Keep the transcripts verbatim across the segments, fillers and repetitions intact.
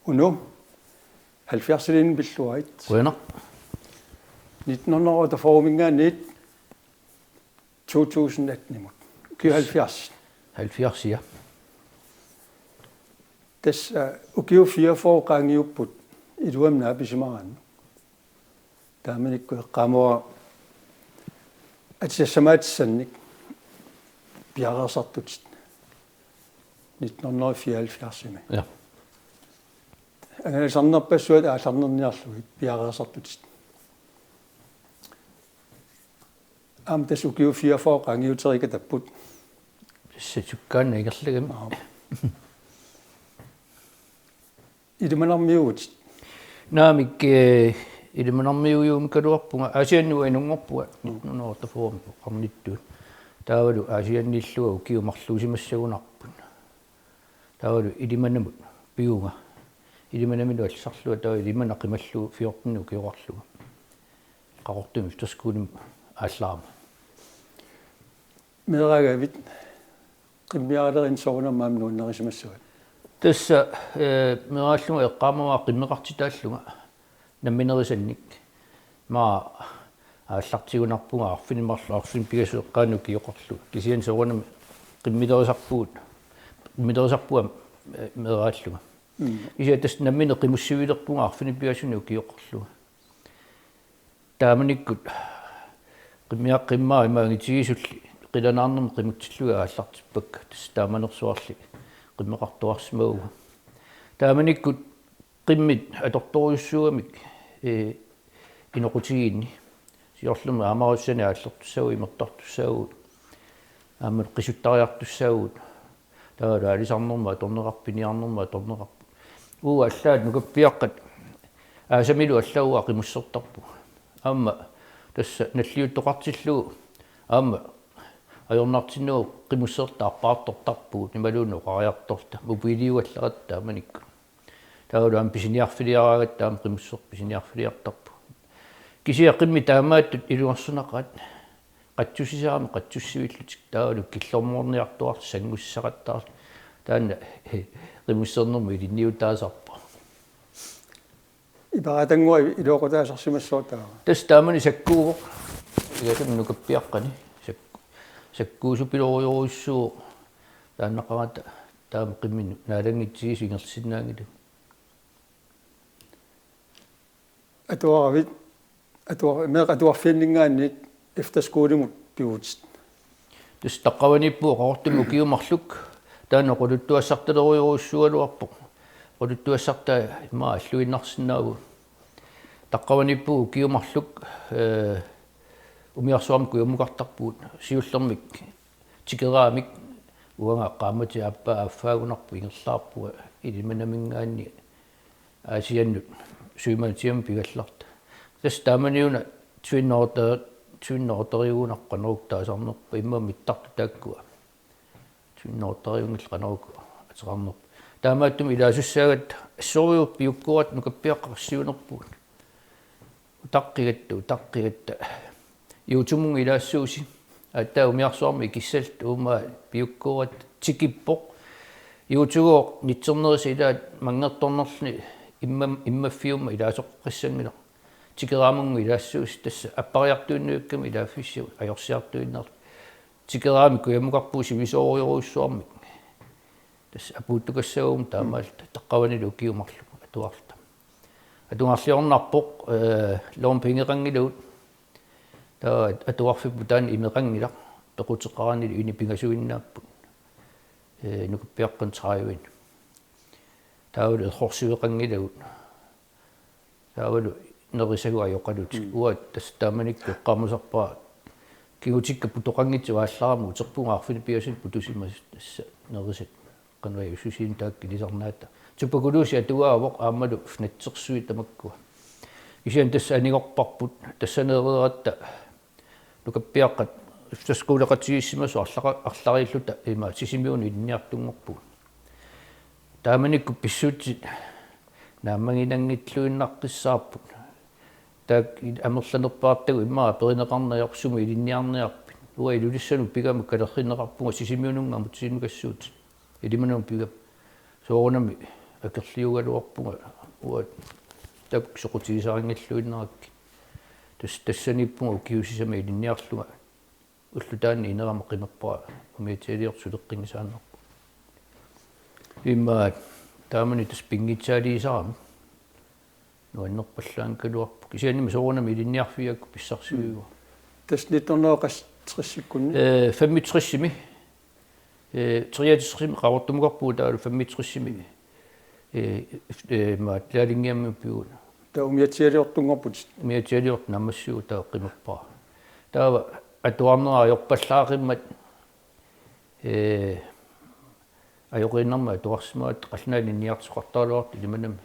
Uno, halvfjerdsiliinnaq pilluarit. Qujanaq. Nitten hundrede og otteogfyrre-minngaanniit to tusind atten-imut. Ukiut halvfjerds. Halvfjerds, ja. Tassa ukiut fireogfyrre qaangiupput iluamik naapisimaraanni. Taamanikkut eqqaamavara atisassamaatissannit piareersartutit nitten hundrede og fireoghalvfjerds-imi. Ja. Angalasannerpassuit aallarnerniarlugit piareersartutit. Aamma tassa ukiut fireogfyrre qaangiuteriikatapput. Tassa sukkaannaq ingerlagami. Aap. Ilimanarmiuuvutit? Naamik, eh, ilimanarmiuujummikkaluarpunga, Aasianni uanga inunngorpunga, mm, nitten hundrede og otteogfyrre-mut oqarnittut. Taavalu Aasianniillunga ukiut marluusimassagunarput. Taavalu Ilimanamut pivunga. Ilimanamilu allarlunga, taava Ilimanaq qimallugu fjorten ukioqarlunga. Qaqortumi efterskolimut aallarama. Meeraagavit qimmiaralerineq soorunami aamma nuannarisimassavat? Tassa, eh, meeraallunga eqqaamavara qimmeqartitaallunga namminerisannik. Ima aallartigunarpunga arfineq-marluk arfineq-pingasut eqqaanni ukioqarlunga. Kisianni soorunami qimmilerisarpugut, qimmilerisarpunga, eh, meeraallunga. Mm. Kisianni tassa nammineq qimussivilerpunga arfineq-pingasunik ukioqarlunga. Taamanikkut qimmiaqqimmaa ima angitigisulli qilanaarnermut qimutsillugit aallartippakka, tassa taamanersuarli qimmeqartuarsimavunga. Taamanikkut qimmit atortorujussuugamik, eh, inoqutigiinni. Siorlermi aamarussani aallertussaavugut, imertartussaavugut, aamma qisuttariartussaavugut. Taavalu aalisarnermut atorneqarpoq, piniarnermut atorneqarpoq. Uagut allaat nukappiaqqat aasamilu allaat uagut qimussertarpugut. Aamma tassa nalliuttoqartillugu aamma ajornartinnagu qimussertarpaartortarpugut, imaluunniit oqariartorluta, mobiiliugallarat taamanikkut. Taavalu aamma pisiniarfiliaraangatta aamma qimusseq pisiniarfiliartarpugut. Kisianni qimmit taamaattut ilungersunaqaat qatsussisarami qatsussivillutik, taavalu killormoorniartuarlutik sanngussaqattaarlutik. Taanna qimussernermut ilinniutaasarpoq. Iparatannguaq iluaqutaasarsimassaaq taava. Tassa taamani sakkuuvoq. Igasam nukappiaqqani. Sakku-, sakkuusupilorujorujussuuvoq. Taannaqarata taama qimminut naalanngitsigisoq ingerlasinnaanngilaq. Atuaravit, atua-, meeqqat atuarfianninngaanniit efterskolimut pivutit? Tassa taqqavaniippugut Qaqortumi ukiut marluk, taanna oqaluttuassartalerujorujussuugaluarpoq. Oqaluttuassartaa immaqa alluinnarsinnaavugut. Taqqavaniippugut ukiut marluk, eh, umiarsuarmi kujammukartarpugut, siullermik Tikeraamik, uanga qaammatit aappaa aaffaagunarpoq, ingerlaarpunga Ilimanaminngaanniit Aasiannut Sumatiamut pigallarta. Tassa taamaniuna Twin Otter, Twin Otteriugunarpoq, qanoq taasarnerpa, immaqa mittartut taakkua. Twin Otteriunngillat, qanoq ateqarnerpa. Taamaattumik ilaasussaagatta assorujuk piukkooratta nukappiaqqat qassiunerpugut. Utaqqigatta, utaqqigatta. Juutumunga ilaassuusi. Aatsaat umiarsuarmi ikissalluta uuma piukkooratta, tikippoq. Juutugooq nitsernerisa ilaat manngertornerluni imma-, immaffiumma ilaasoqqissanngilaq. Tikeraamunnga ilaassuusi, tassa appariartuinnavikkami ilaaffissavut ajorsiartuinnarlutik. Tikeraamik kujammukarpugut sivisoorujorujussuarmik. Tassa apuuttukassaguma taamaalilluta, taqqavanilu ukiut marluk atuarluta. Atugarliornarpoq, eh, lommepengit qanngilaq. Taava atuarfipput taanna imeqanngilaq, pequteqaranilu ini pingasuinnaapput. Eh, nukappiaqqanut tredive. Taavalu errorsiveqanngilagut. Taavalu nerisagut ajoqalutik. Mm. Uanga tassa taamanikkut eqqaamasarpara kingutikka putoqanngitsut aallarama uterpunga arfineq-pingasunut putusimasut, tassa nerisat. Qanoq ajussusiineq taakku ilisarnaata. Tuberkulose atugaavoq aammalu fnattersuit tamakkua. Kisianni tassa anigorparput, tassa nereeratta nukappiaqqat efterskoleqatigiissimasut arlaqa-, arlariilluta ima Sisimiunut ilinniartunngorpugut. Taamanikkut pissutsit naammaginanngilluinnaqqissaarput. Taakku il-, amerlanerpaartagut immaqa aperineqarneq ajorpoq: sumut ilinniarniarpit? Uanga Ilulissanut pigama kalerrinneqarpunga Sisimiununnga amutsinnukassuutit. Ilimanamut pigama. Soorunami akerliugaluarpunga uanga taakku soqutigisarinngilluinnarakkit. Tassa tassaniippunga ukiut sisamat ilinniarlunga ulloq taanna inerama qimappara umiatsialiortut suleqqinngisaannarput. Immaqa taamani tassa pinngitsaaliisarami nuannerpallaanngikkaluarpoq. Kisiannimi soorunami ilinniarfigaakku pissarsivigua. Tassa nitten hundrede og tres-ikkunni? Øh, femogtres-imi. Øh, treogtres-imi Qaqortumukarpugut taavalu femogtres-imi. Øh, øh, maat lærlingiammi piun. Taava umiatsialiortunngorputit? Umiatsialiortut naammassivugut taava qimappara. Taava atuarnera ajorpallaaqimmat, øh, ajoqiinnarmat atuarsimagatta qallunaat ilinniartoqartaraluartut Ilimanami.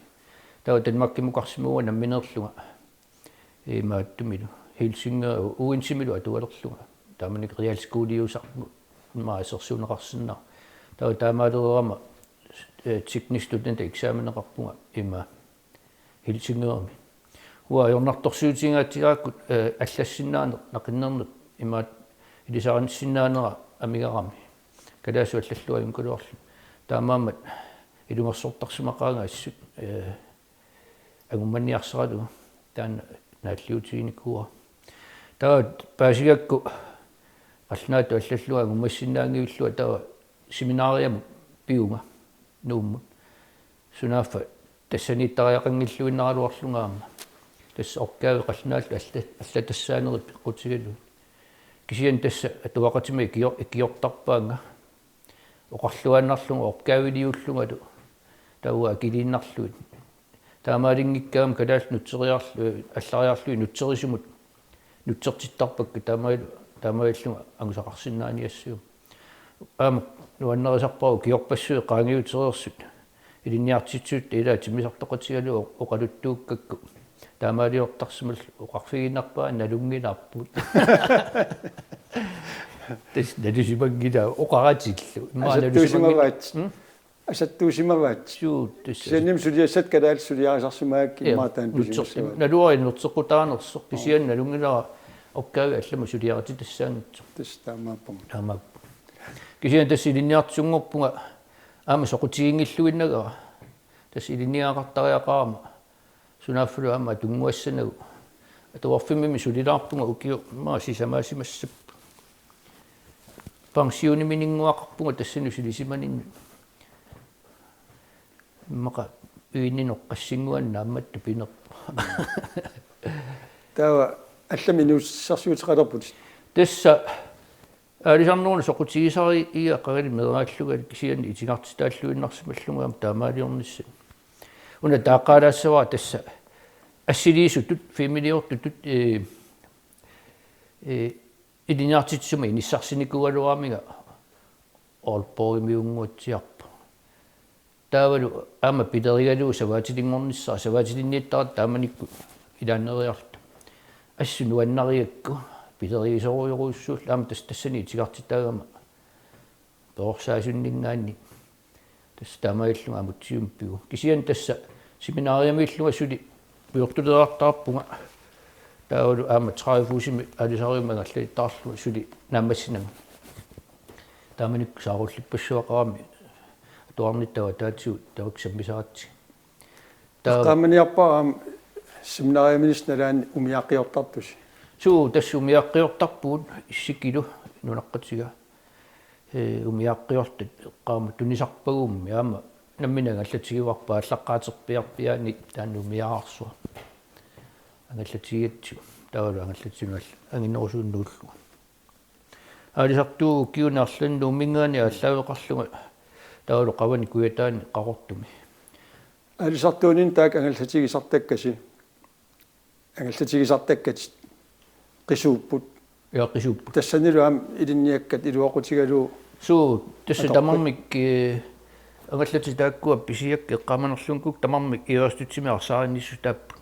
Taava Danmarkimukarsimavunga nammineerlunga. Imaattumilu Helsingør Odense-milu atualerlunga. Taamanikkut realskoliusarpunga assersuunneqarsinnaavoq. Taava taamaalereerama, øh, teknisk studentereksameneqarpunga ima Helsingørimi. Uanga ajornartorsiutigingaatsiarakkit, øh, allassinnaaneq, naqinnerneq, imaattoq ilisarisinnaanera amigarami. Kalaallisut allallu ajunngikkaluarlugit. Taamaammat ilungersortarsimaqaanga assut, øh, angummanniarsaralugu taanna naalliutiginikuuara. Taava paasigakku qallunaatut allallu angummassinnaanngivillunga taava seminariamut pivunga Nuummut. Sunaaffa tassaniittariaqanngilluinnaraluarlunga aamma. Tassa opgavet qallunaallu alla-, allatassaanerit peqqutigalugit. Kisianni tassa atuaqatima ikior-, ikiortarpaannga. Oqarluaannarlunga opgaviliuullungalu taava akiliinnarlugit. Taamaalinngikkaangama kalaallit nutseriarlu-, allariarlugit nutserisumut nutsertittarpakka taamaalu-, taamaalillunga angusaqarsinnaaniassagama. Aamma nuannarisarpara ukiorpassuit qaangiutereersut ilinniartitsisut ilaat timmisartoqatigalugu oqaluttuukkakku. Taamaaliortarsimallugu oqarfigiinnarpara nalunngilarput. Tassa nalusimanngilaa oqaratillu. Immaqa nalusimanngilaa. Asattuusimavaat. Mm? Asattuusimavaat. Suu, tassa. Kisiannimi suliassat kalaallit suliarisarsimagakkit. Ja, immaqa taanna nutser-, pisimassavaat. Naluara nutseqqutaanersoq. Kisianni nalunngilara opgavet allamut suliarititassaanngitsoq. Tassa taamaappunga. Taamaappunga. Kisianni tassa ilinniartisunngorpunga aamma soqutiginngilluinnagara. Tassa ilinniagaqartariaqarama. Sunaaffalu aamma atunnguassanagu. Atuarfimmimi sulilaarpunga ukiut immaqa sisamaasimassapput. Pensionimininnguaqarpunga tassani sulisimaninnut. Immaqa uininoqqassinnguanna aamma tupinerpoq. Taava allamik inuussutissarsiuteqalerputit? Tassa aalisarneruna soqutigisariga qangali meeraallungali kisianni itigartitaalluinnarsimallunga aamma taamaaliornissani. Una taaqqaalaassavara tassa assiliisutut, filmiliortutut, ee, ee, ilinniartitsisumut inissarsinikuugaluaramiga Aalborgimiunnguatsiarpoq. Taavalu aamma pilerigalugu savaatilinngornissara, savaatilinniattaratta taamanikkut ilaanneeriarluta. Assut nuannarigakku pilerigisorujorujussuullugu aamma tas-, tassani itigartitaagama perorsaasunninngaanniit. Tassa taamaalillunga amutsiumik pivugut. Kisianni tassa seminariamiillunga suli pujortuleriartaarpunga. Taavalu aamma Tredive Husimi aalisariummi angallattarlunga suli naammassinanga. Taamanikkut saarullippassuaqarami atuarnittut ataatigut tamakku sammisaratsigit. Taava eqqaamaniarpara aamma seminariaminissat nalaanni umiaaqqiortartusi. Suu, tassa umiaaqqiortarpugut issikilu nunaqqatiga. Ee, umiaaqqiortut eqqaamatut tunisarpagummi aamma nammineq angallatigivarput aallaqqaaterpiarpiaanik taanna umiaarsuaq. Angallatigigatsigu. Taavalu angallatinut anginnerusunik nuullunga. Aalisartuuvoq ukiuni arlaanni Nuumminngaanniit aallaaveqarlunga taavalu qavani Kujataani Qaqortumi. Aalisartuuninni taakku angallatigisartakkasi. Angallatigisartakkatit qisuupput. Ja, qisuupput. Tassanilu aamma ilinniakkat iluaqutigalugu. Suu, tassa atorput. Tamarmik, ee, angallatit taakkua pisiakkat eqqaamanerlugit tamarmik Ørestadimi arsaarinnissutaapput.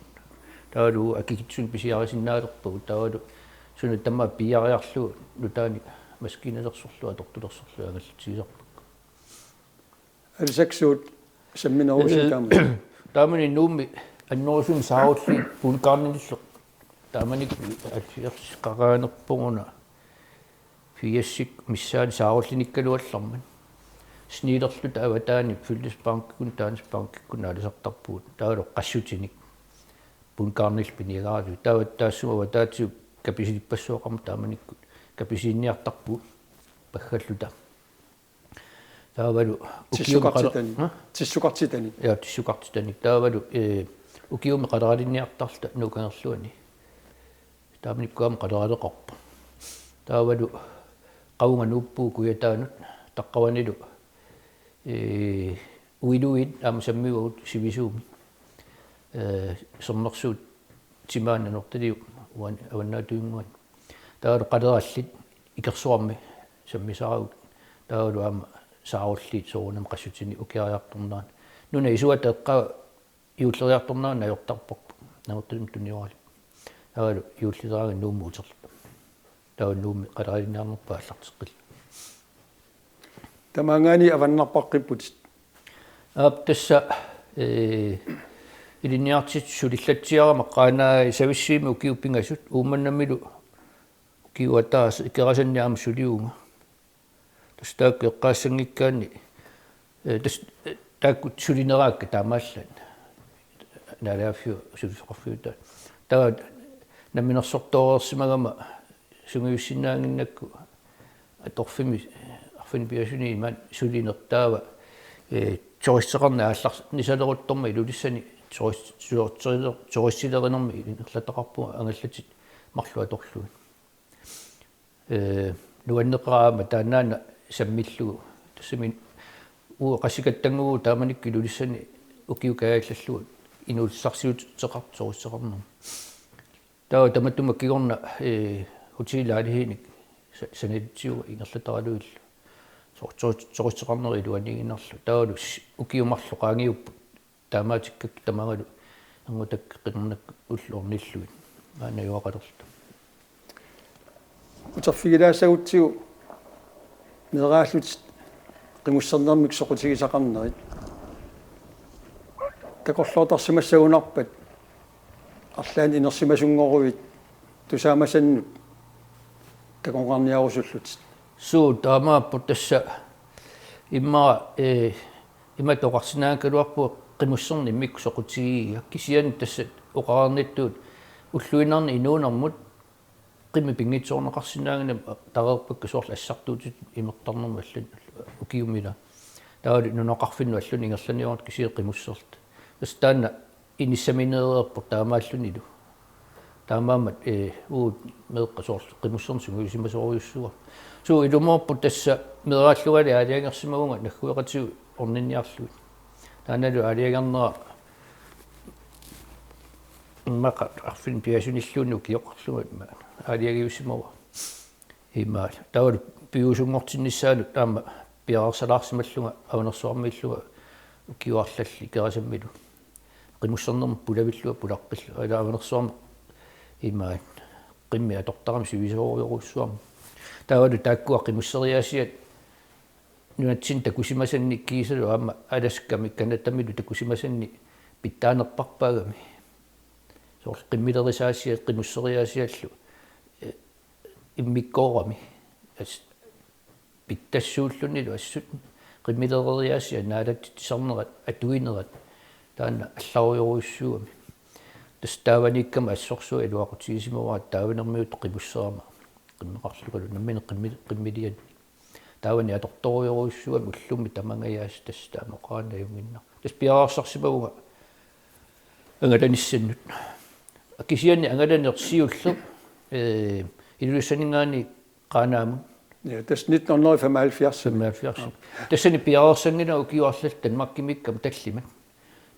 Taavalu akikitsunik pisiarisinnaalerpagut taavalu suna tamaat piiariarlugu nutaanik maskiinalersorlugu atortulersorlugu angallatigisarpakka. Aalisaksuut samminerusunik taama. Taamani Nuummi annerusumik saarulliit Poul Karlinillu. Taamanikkut alliarsiqaqaanerpuguna firsik missaani saarullinikkaluallarmat. Sniilerluta avataani Fællesbankikkut, Danmarksbankikkut aalisartarpugut. Taavalu qassutinik bundgarnillu piniagaratut. Taava taassuma avataatigut kapisilerpassuaqarmat taamanikkut kapisiinniartarpugut paggalluta. Taavalu ukiumi qala- Tissukartitanik. Ha? Tissukartitanik. Ja, tissukartitanik. Taavalu, eh, ukiumi qaleralinniartarluta Nuukkangerluani. Taamanikkut aamma qaleraleqarpoq. Taavalu qavunga nuuppugut Kujataanut, taqqavanilu, eh, uiluit aamma sammivagut sivisuumik. Eh, sermersuut timaat Nanortaliup uani avannaatuinnguani. Taavalu qalerallit ikersuarmi sammisaragut. Taavalu aamma saarulliit soorunami qassutinik ukiariartornerani. Nunap isuata eqqaa juulleriartornerani najortarparput. Nanortalimmi tunioralik. Taavalu juullileraangat Nuummut uterluta. Taava Nuummi qaleralinniarnerpaat aallarteqqilluta. Tamaangaanniit avannarpaqqipputit. Aap, tassa, eh, ilinniartitsisut sulillatsiarama Qaanaaq Savissiimi ukiut pingasut, Uummannamilu ukiup ataaseq, Ikerasanni aamma sulivunga. Tassa taakku eqqaassanngikkaanni, eh, tassa, eh, taakku sulineraakka taamaallaat. Naalagaaffiup suliffeqarfiutaat. Taava namminersortooreersimagama sungiussinnaannginnakku atorfimmi arfineq-pingasunit imaat sulineq taava, eh, turisteqarneq aallarnisaleruttormat Ilulissani turist-, turist-, turistilerinermik ingerlataqarpunga angallatit marluk atorlugit. Eh, nuanneqaaq aamma taannaana sammillugu. Tassami uagut qassikattannguuvugut taamanikkut Ilulissani ukiut kaajallallugu inuussutissarsiuteqartoq turisteqarnermut. Taava tamatuma kingorna, eh, hotel-laalihinik sa-, sanalitsiuga ingerlataralugillu. Soorlu turi-, turisteqarnerit iluaniiginnarlugit. Taavalu s-, ukiut marluk qaangiupput. Taamaattikkakkit tamaangalu angutakka qitornakka ulloq ornillugit. Aana najugaqalerluta. Uterfigilaassagutsigu meeraallutit qimussernermik soqutigisaqarnerit. Takorloortarsimassagunarpat arlaannik inersimasunngoruit tusaamasannut takoqqaarniarusullutit. Suu, taamaappoq tassa immaqa, eh, imatut oqarsinnaagaluarpunga qimusserneq immikkut soqutigigiga kisianni tassa oqarnittut ulluinnarni inuunermut qimmit pinngitsoorneqarsinnaanngimmat tareerpakka soorlu assartuutit imertarnermut allanut ukiumila. Taavalu nunaqarfinnut allanut ingerlaniarutta kisianni qimusserluta. Tassa taanna inissamineereerpoq taamaallunilu. Taamaammat, eh, uagut meeqqat soorlu qimusserneq sungiusimasorujussuuarput. Suu ilumoorpoq tassa meeraallungali aalajangersimavunga naggueqatigut orninniarlugit. Taannalu aalajangernera immaqa arfineq-pingasunilluunniit ukioqarlunga aalajangiussimavara. Imaal. Taavalu piviusunngortinnissaanut taama piareersalaarsimallunga Avanersuarmiillunga ukiut arlallit Ikerasammilu. Qimussernermut pulavillunga pulaqqillunga. Aala Avanersuarmi imaal. Qimmit atortaramik sivisoorujorujussuarmik. Taavalu taakkua qimusseriaasiat nunatsinni takusimasanni kiisalu aamma Alaskami Canadamilu takusimasanni pitsaanerpaagami. Soorlu qimmilerisaasiat qimusseriaasiallu, eh, immikkoorami. As-, pitsassuullunilu assut qimmileriaasiat naalakkersuinerat, atuinerat, taanna allarujorujussuugami. Tassa taavaniikkama assorsuaq iluaqutigisimavara taavinermiuttoq qimusserama. Qimmeqarlungalu nammineq qimmi-, qimmiliani. Taavani atortorujorujussuugami ullummi tamangajaasa tassa taama oqaannginnama. Tassa piareersarsimavunga angalanissannut. Kisianni angalaneq siulleq, eh, Ilulissaninngaanniit Qaanaamut. Ja, tassa nitten hundrede og femoghalvfjerds. Femoghalvfjerds. Tassani piareersannginnama ukiut arlallit Danmarkimiikkama tallimat.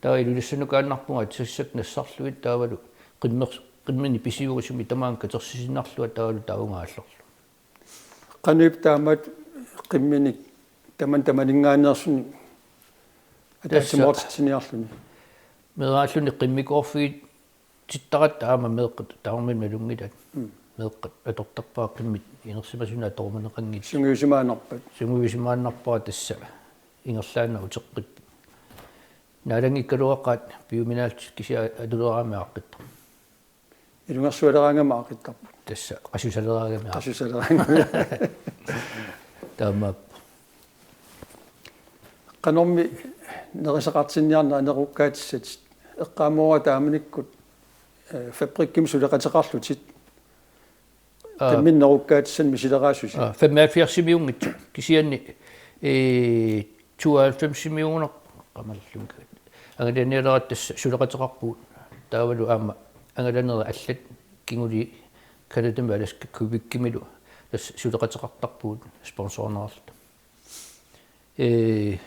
Taava Ilulissanukaannarpunga atisassat nassarlugit taavalu qimmer-, qimminik pisiuusumi tamaanga katersisinnarlunga taavalu taavunga aallorlunga. Qanoq ippa taamaat qimminik taman tamaninngaanneersunik ataatsimoortitsiniarluni. Meeraalluni qimmikoorfigitittaratta aamma meeqqat tamarmik nalunngilaat. Mm. Meeqqat atortarpara qimmit inersimasunut atorumaneqanngillat. Sungiusimaannarpat. Sungiusimaannarpara tassa ingerlaannaq uteqqippoq. Naalanngikkaluaqaat piuminaallutik kisianni atuleraangamik aaqqittarput. Ilungersualeraangamik aaqqittarput. Tassa qasusaleraangamik aaqqittarput. Qasusaleraangamik. Taamaappoq. Qanormi nerisaqartinniarneq anerukkaatissatit, eqqaamoora taamanikkut, eh, fabrikkimi suleqateqarlutit. Aa. Tamanna nerukkaatissanik misileraassusi. Aa, femoghalvfjerdsimiunngitsoq. Kisianni, eh, tooghalvfemsimiuuneq qamallunnga. Angalanerulaartut tassa suleqateqarpugut. Taavalu aamma angalanerit allat kingulliit Canadami Alaska Quebecimilu tassa suleqateqartarpugut sponsorneqarluta. Eh,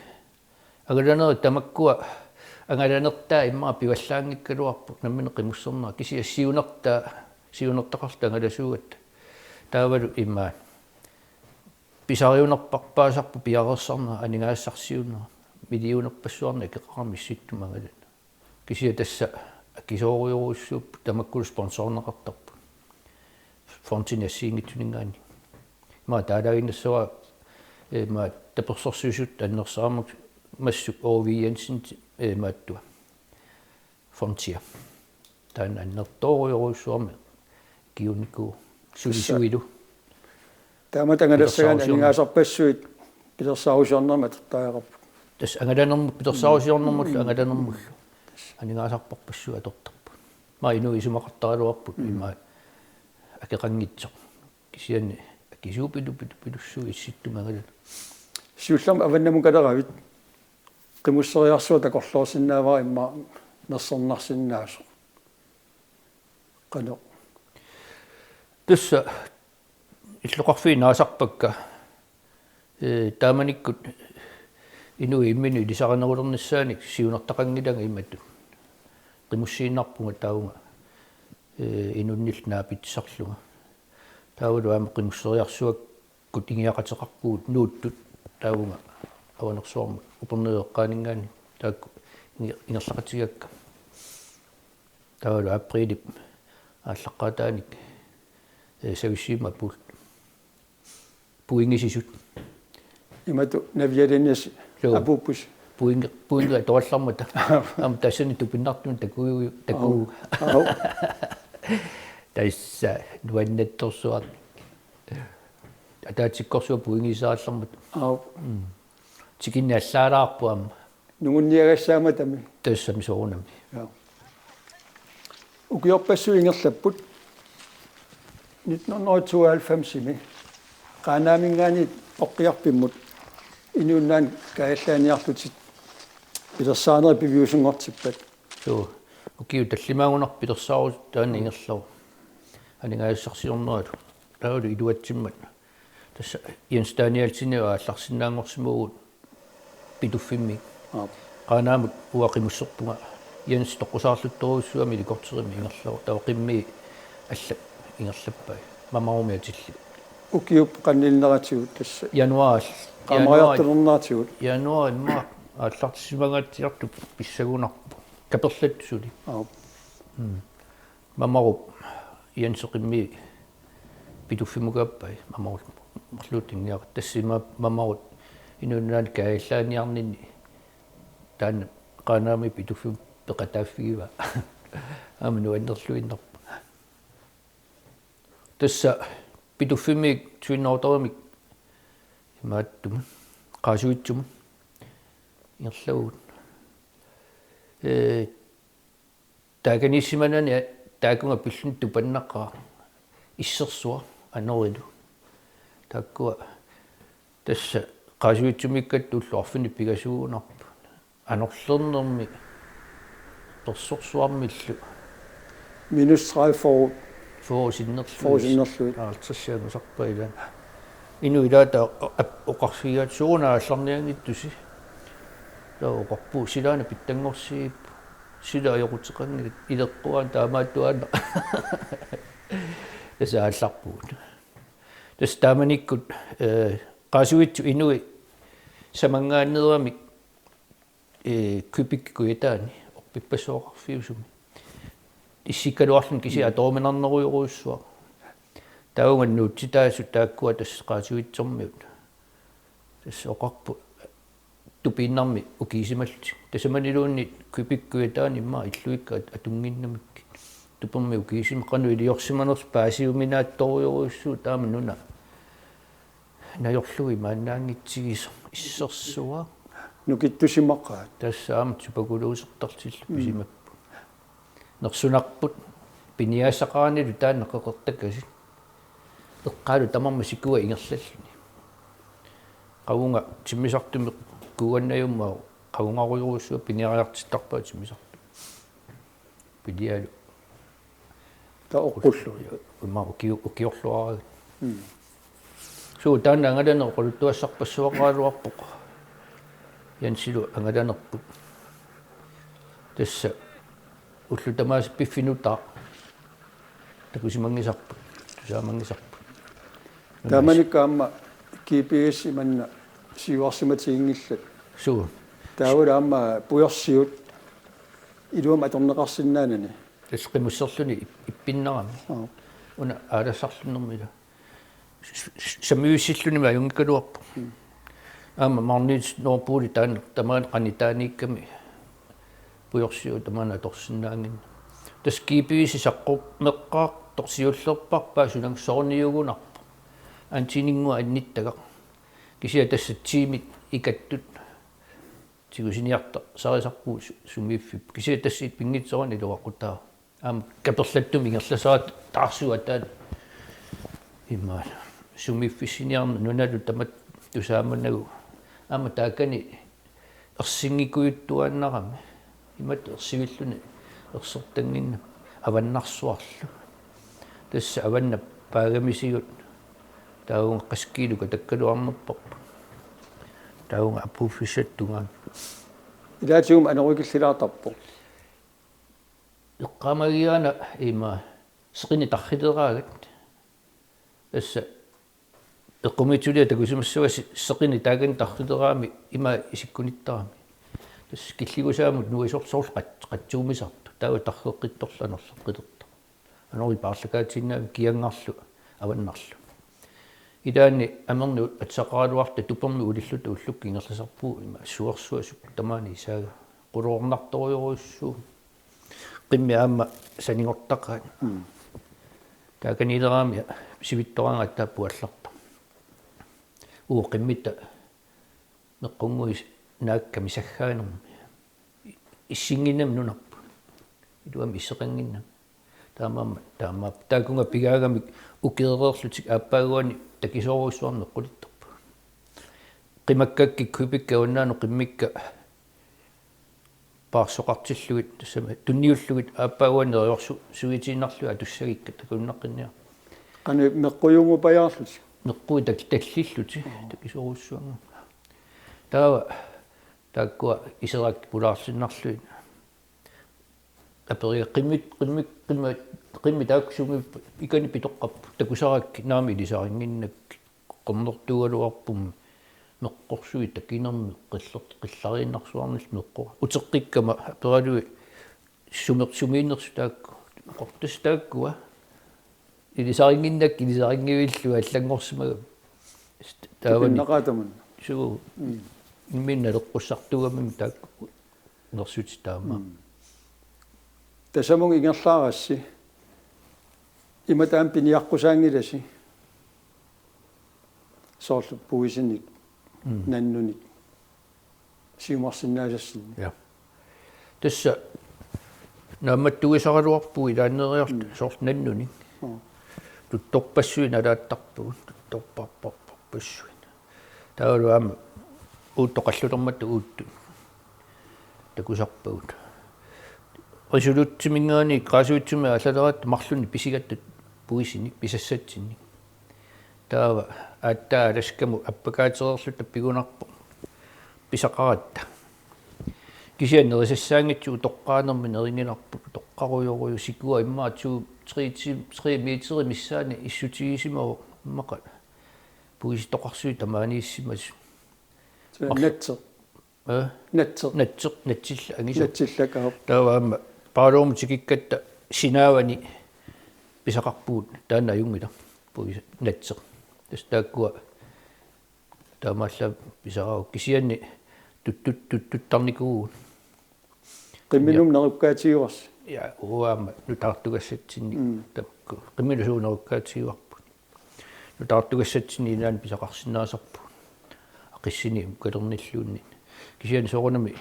angalanerit tamakkua angalanertaa immaqa pivallaanngikkaluarpoq nammineq qimussernerat, kisianni siunertaa, siunertaqarluta angalasuugatta. Taavalu immaqa pisariunerpaasarpoq piareersarneq, aningaasarsiuuneq, millionerpassuarnik akeqarami Issittumi angalaneq. Kisianni tassa akisoorujorujussuupput tamakkulu sponsorneqartarput fondinik assigiinngitsuninngaanniit. Immaqa taalaaginnassavara, eh, immaqa tapersersuisut annersaammassuk O V Jensen, eh, imaattoq fondia. Taanna annertoorujorujussuarmik akiuunnikuuvoq sulisuilu. Taamatut angalassagaanni pilersaarusiornermut, aningaasarpassuit pilersaarusiornermut atortariaqarput. Tassa angalanermut pilersaarusiornermullu, mm, angalanermullu. Aningaasarpassuit atortarput. Immaqa inuit isumaqartaraluarput, mm, immaqa akeqanngitsoq. Kisianni akisuupilu pilu pilussuit Issittumi angalaneq. Siullermik avannamukaleravit, qimusseriarsuaq takorloorsinnaavara immaqa nersornarsinnaasoq. Qanoq. Tassa illoqarfiit naasarpakka, eh, taamanikkut inuit imminnut ilisarinerulernissaanik siunertaqanngilanga imatut. Qimussiinnarpunga taavunga, eh, inunnillu naapitsisarlunga. Taavalu aamma qimusseriarsuakkut ingiaqateqarpugut Nuuttut taavunga Avanersuarmut Upernaviup eqqaaninngaanniit taakku inge-, ingerlaqatigigakka. Taavalu aprilip aallaqqaataani, eh, Savissiimut apuulluta. Pointisisut. Imatut Navialinniarnersi. Joo. Apuuppusi. Pointi, pointit atorallaarmata. Aamma tassani tupinnartumik takuju-, takuju. Aap. Aap. Tassa nuannertorsuaq. Ataatsikkorsuaq pointisaarallarmat. Aap. Mm. Tikinneq allaalaarpoq aamma. Nungunniagassaamatami. Tassami soorunami. Ja. Ukiorpassuit ingerlapput nitten hundrede og tooghalvfemsimi Qaanaaminngaanniit Oqqiarfimmut inuit nunaanni kaajallaaniarlutit pilersaanerit piviusunngortippat. Suu, ukiut tallimaagunarpoq pilersaarut taanna ingerlavoq. Aningaasarsiorneralu. Taavalu iluatsimmat. Tassa Jens Danielsenip aallarsinnaanngorsimavugut Pituffimmi. Aap. Qaanaamut uanga qimusserpunga. Jens toqqusaarluttorujussuugami helikopterimi ingerlavoq. Taava qimmii allat ingerlappai. Mamarumi atillit. Ukiup qanillineratigut tassa. Januar. Qaamariartulerneratigut. Januar immaqa aallartissimangaatsiartoq pissagunarpoq. Kaperlattoq suli. Aap. Mm. Mamarup Jensi qimmii Pituffimukaappai, Mamarup marluutingiaq, tassa ima Mamarut inuit nunaanni kaajallaaniarninni taanna Qaanaami Pituffimmi peqataaffigivaa. Aamma nuannerluinnarpoq. Tassa Pituffimmiit Twin Ottarimik imaattumut, Qaasuitsumut ingerlavugut. Ee, taakaniissimanani taakunga pilluni tupannaqaaq, issersuaq anorilu. Taakkua tassa Qaasuitsumiikkatta ullut arfineq pingasuugunarput. Anorlernermi persorsuarmillu. Minus tredive, fyrre. Fyrre sinnerlugit. Fyrre sinnerlugit. Halvtreds angusarpai ilaanni. Inuit ilaata ap-, oqarfigaat: "Sooruna aallarnianngittusi?" Taava oqarpugut: "Silaanni pitsanngorsiippoq. Sila ajoquteqanngilaq, ileqquaannaq taamaattuaannaq." Tassa aallarpugut. Tassa taamanikkut, eh, Qaasuitsup inui samanngaanneeramik, eh, Quebec Kujataani orpippassuaqarfiusumi. Issikkaluarluni kisianni atoruminarnerujorujussuaq. Taavunga nuutsitaasut taakkua tassa Qaasuitsormiut. Tassa oqarput tupiinnarmik ukiisimallutik. Tasamaniluunniit Quebec Kujataani immaqa illuikka at-, atunnginnamikkit. Tupermik ukiisimasoq, qanoq iliorsimanersoq, paasiuminaatsorujorujussuuvoq taama nuna najorlugu imaannaanngitsigisoq, issersuaq. Nukittusimaqaat. Tassa aamma tuberkulosertartillu pisimapput. Nersunarput piniassaqaranilu taanna qeqertakasik. Eqqaalu tamarmi sikua ingerlalluni. Qavunga timmisartumik kuuannajummaa qavungarujorujussuaq piniariartittarpaa timmisartumik. Pilialu. Taoqqullu. Uma ukiu ukiorluaragut. Suu taanna angalaneq oqaluttuassarpassuaqaraluarpoq. Jansilu angalanerput. Tassa ullut tamaasa piffinut takusimanngisarput. Tusaamanngisarput. Taamanikku aamma G P S imanna siuarsimatiginngillat. Suu. Taavalu aamma pujorsiut iluamik atorneqarsinnaanani. Tassa qimusserluni ippinnarami. Una aalassarlunnermila. Sammiussillunimi ajunngikkaluarpoq. Aamma Magnit Nordpoli taanna tamaani qanitaaniikkami pujorsiut tamaani atorsinnaannginneq. Tassa G P S saqqummeqqaartoq siullerparpaa sunanngussoorniugunarpoq. Antininngua annittagaq. Kisianni tassa tiimit ikattut tigusiniartarsarisarpugut sumiiffipput. Kisianni tassa pinngitsoorani iluaqutaavoq. Aamma kaperlattumik ingerlasara taarsuataat imaat sumiiffissiniarneq nunalu tamatta tusaamanagu. Aamma taakani ersinngikujuttuaannarami. Imatut ersivilluni ersertannginnami avannarsuarlu. Tassa avannap paagamisigut taavunga qassit kiilu katakkaluarnerparput. Taavunga apuuffissatut tungaanut. Ilaatigut anorikillilaartarpoq. Eqqaamagigaana ima seqineq tarrileraagat. Tassa eqqumiitsuliaq takusimassavasi seqineq taakani tarrileraami ima isikkunittarami. Tassa killigusaamut nuisorsorlu qat- qatsuumisartoq. Taava tarreqqittorlu anorleqqilertoq. Anorit paarlakaatiinnaavik kianngarlu avannarlu. Ilaanni amerni atisaqaraluarluta tupermi ulilluta ullukkut ingerlasarpugut ima suersuasup tamaani isaaga. Qulornartorujorujussuuvoq. Qimmit aamma sanigortaqaat. Taakaniileraami sivitsoraangat aatsaat puallartoq. Uu qimmitta meqqunngui naakkami saggaanermi. Issinnginnami nunarput. Iluamik isseqannginnami. Taamaammat taamaappoq. Taakkunga pigaagamik ukeereerlutik aappaaguani takisoorujussuarmik eqqulittorpagut. Qimakkakkit kuipikkit avannaanut qimmikka paarsoqartillugit tassami tunniullugit aappaaguani neriorsu- suitiinnarlugit atussagikka takuinnaqqinniarlutik. Qanoq meqqujunngupajaarlutik? Meqquit tak- tallillutik takisoorujussuanngorlugit. Taava taakkua iserakku pulaarsinnarlugit. Aperiga qimmit qimmit qimmit qimmit taakku sumiippat ikani pitoqqappat takusarakkit naamik ilisarinnginnakkit qernertuugaluarpummi meqqorsuit takinermik qiller- qillariinnarsuarnillu meqqor- uteqqikkama aperaluit sumer- sumiinnersut taakku meqqortut taakkua ilisarinnginnakkit ilisarinngivillugu allanngorsimagami taavani Pinneqaatamun. Suu imminut naleqqussartuugamimmi taakku nersutit taama. Tasamuk ingerlaarassi ima taama piniaqqusaanngilasi soorlu puisinik nannunik siumarsinnaasassinnik. Ja. Tassa naammattuisaraluarpugut ilaanneeriarluta soorlu nannunik. Tuttorpassuit nalaattarpagut tuttorparparparpassuit. Taavalu aamma uuttoq qallulermata uuttut takusarpagut. Resolutsiminngaanniit Qaasuitsumi aallaleratta marlunnik pisigatta puisinik pisassatsinnik. Taava aatsaat Alaskamut appakaatereerluta pigunarpoq pisaqaratta. Kisianni nerisassaanngitsut utoqqaanermi nerinngilarput utoqqarujoruju sikua immaqa to tre ti- tre meteri missaani issutigisimavoq immaqa puisitoqarsuit tamaaniissimasut. Natseq. Natseq. Natseq natsilla angisaq. Natsillak aap. Taava aamma Paarluumut tikikkatta sinaavani pisaqarpugut taanna ajunngilaq. Puisa natseq. Tassa taakkua taamaallaat pisaraavut kisianni tuttut tuttuttarnikuuvugut. Qimminut nerukkaatigivarsi. Ja uanga nutaartugassatsinni tamakku. Qimminut suut nerukkaatigivarput. Nutaartugassatsinni ilaanni pisaqarsinnaasarpugut. Aqissinit ukalernilluunniit. Kisianni soorunami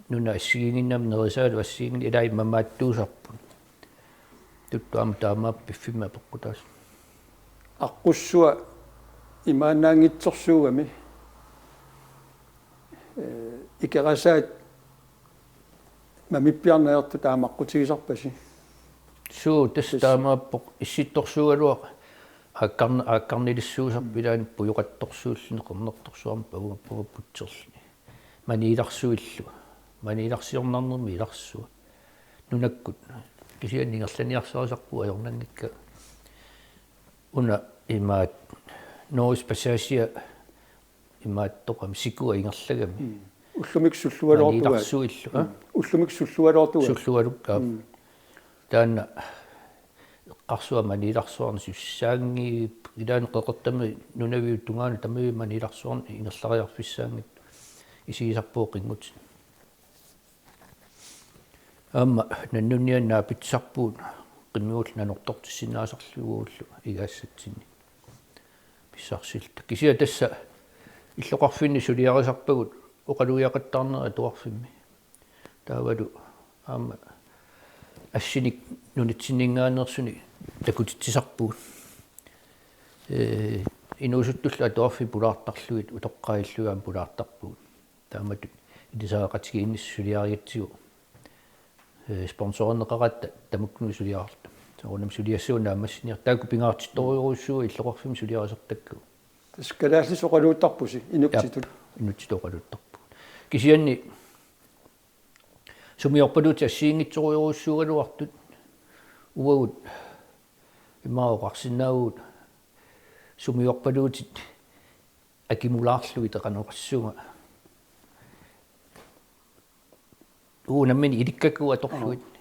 nuna assigiinnginnami nerisaalu assigiinnginnami ilai mamaattuusarput. Tuttu aamma taamaappoq piffimmi apeqqutaasut. Aqqussua imaannaanngitsorsuugami, ee, ikerasaat mamippiarneq ajortut taama aqqutigisarpasi. Suu, tassa taamaappoq issittorsuugaluaq aakkarn-, aakkarnilissuusarpoq ilaanni pujoqattorsuulluni qernertorsuarmi pavunga pavaputserluni. Maniilarsuillu. Maniilarsiornarnermi ilarsua. Nunakkut. Kisianni ingerlaniarsarisarput ajornanngikkaa. Una imaat Norges Passagea imaattoqami sikua ingerlagami. Mm. Ullumikkut sullualoortugaat. Maniilarsuillu, a? Mm. Ullumikkut sullualoortugaat. Sullualukkaap. Mm. Taanna eqqarsua maniilarsuarnik sussaanngippoq. Ilaanni qeqertamik nunaviup tungaanut tamarmik maniilarsuarnik ingerlariarfissaanngitsut isigisarput qinngutit. Aamma nannunnianik naapitsisarpugut qimmigullu nanortortissinnaasarlugulu igaassatsinni pissarsilluta. Kisianni tassa illoqarfinni suliarisarpagut oqalugiaqattaarnerit atuarfimmi. Taavalu aamma assinik nunatsinninngaanneersunik takutitsisarpugut. Ee, inuusuttullu atuarfik pulaartarlugit utoqqaat illugit aamma pulaartarpugut. Taamatut ilisariaqatigiinnissaq suliarigatsigu, ee, sponsorinneqaratta tamakkununnga suliarluta. Soorunami suliassavut naammassiniartut. Taakku pingaartittorujorujussuupput illoqarfimmi suliarisartakkagut. Tassa kalaallisut oqaluuttarpusi inuksitut. Jap, inuksitut oqaluuttarpugut. Kisianni sumiorpaluutit assigiinngitsorujorujussuugaluartut uagut immaqa oqarsinnaavugut sumiorpaluutit akimulaarlugit qanoq oqassuunga. Uu nammineq ilikkakku atorlugit. Aa.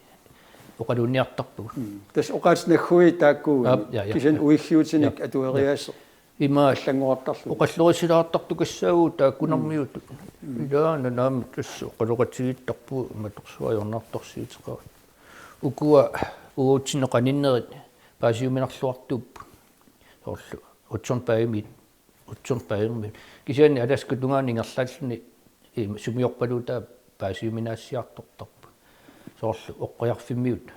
Oqalunniartarpugut. Mm. Tassa oqaatsit nagguit taakkuugamik. Aap, ja, ja, kisianni ja. Uiggiutisinik ja. Atueriaaseq. Ima allanngorartarluni. Oqallorissilaartartukassaagut taakkunarmiutut. Mm. Ilaana naamik tassa oqaloqatigiittarpugut imatorsuaq ajornartorsiuteqarat. Ukua uatsinnut qaninnerit paasiuminarluartuupput. Soorlu Hudson Baymi Hudson Baymi. Kisianni Alaskap tungaanut ingerlaalluni, ee, sumiorpaluutaa paasiuminaassiartortarpoq. Soorlu oqqujarfimmiut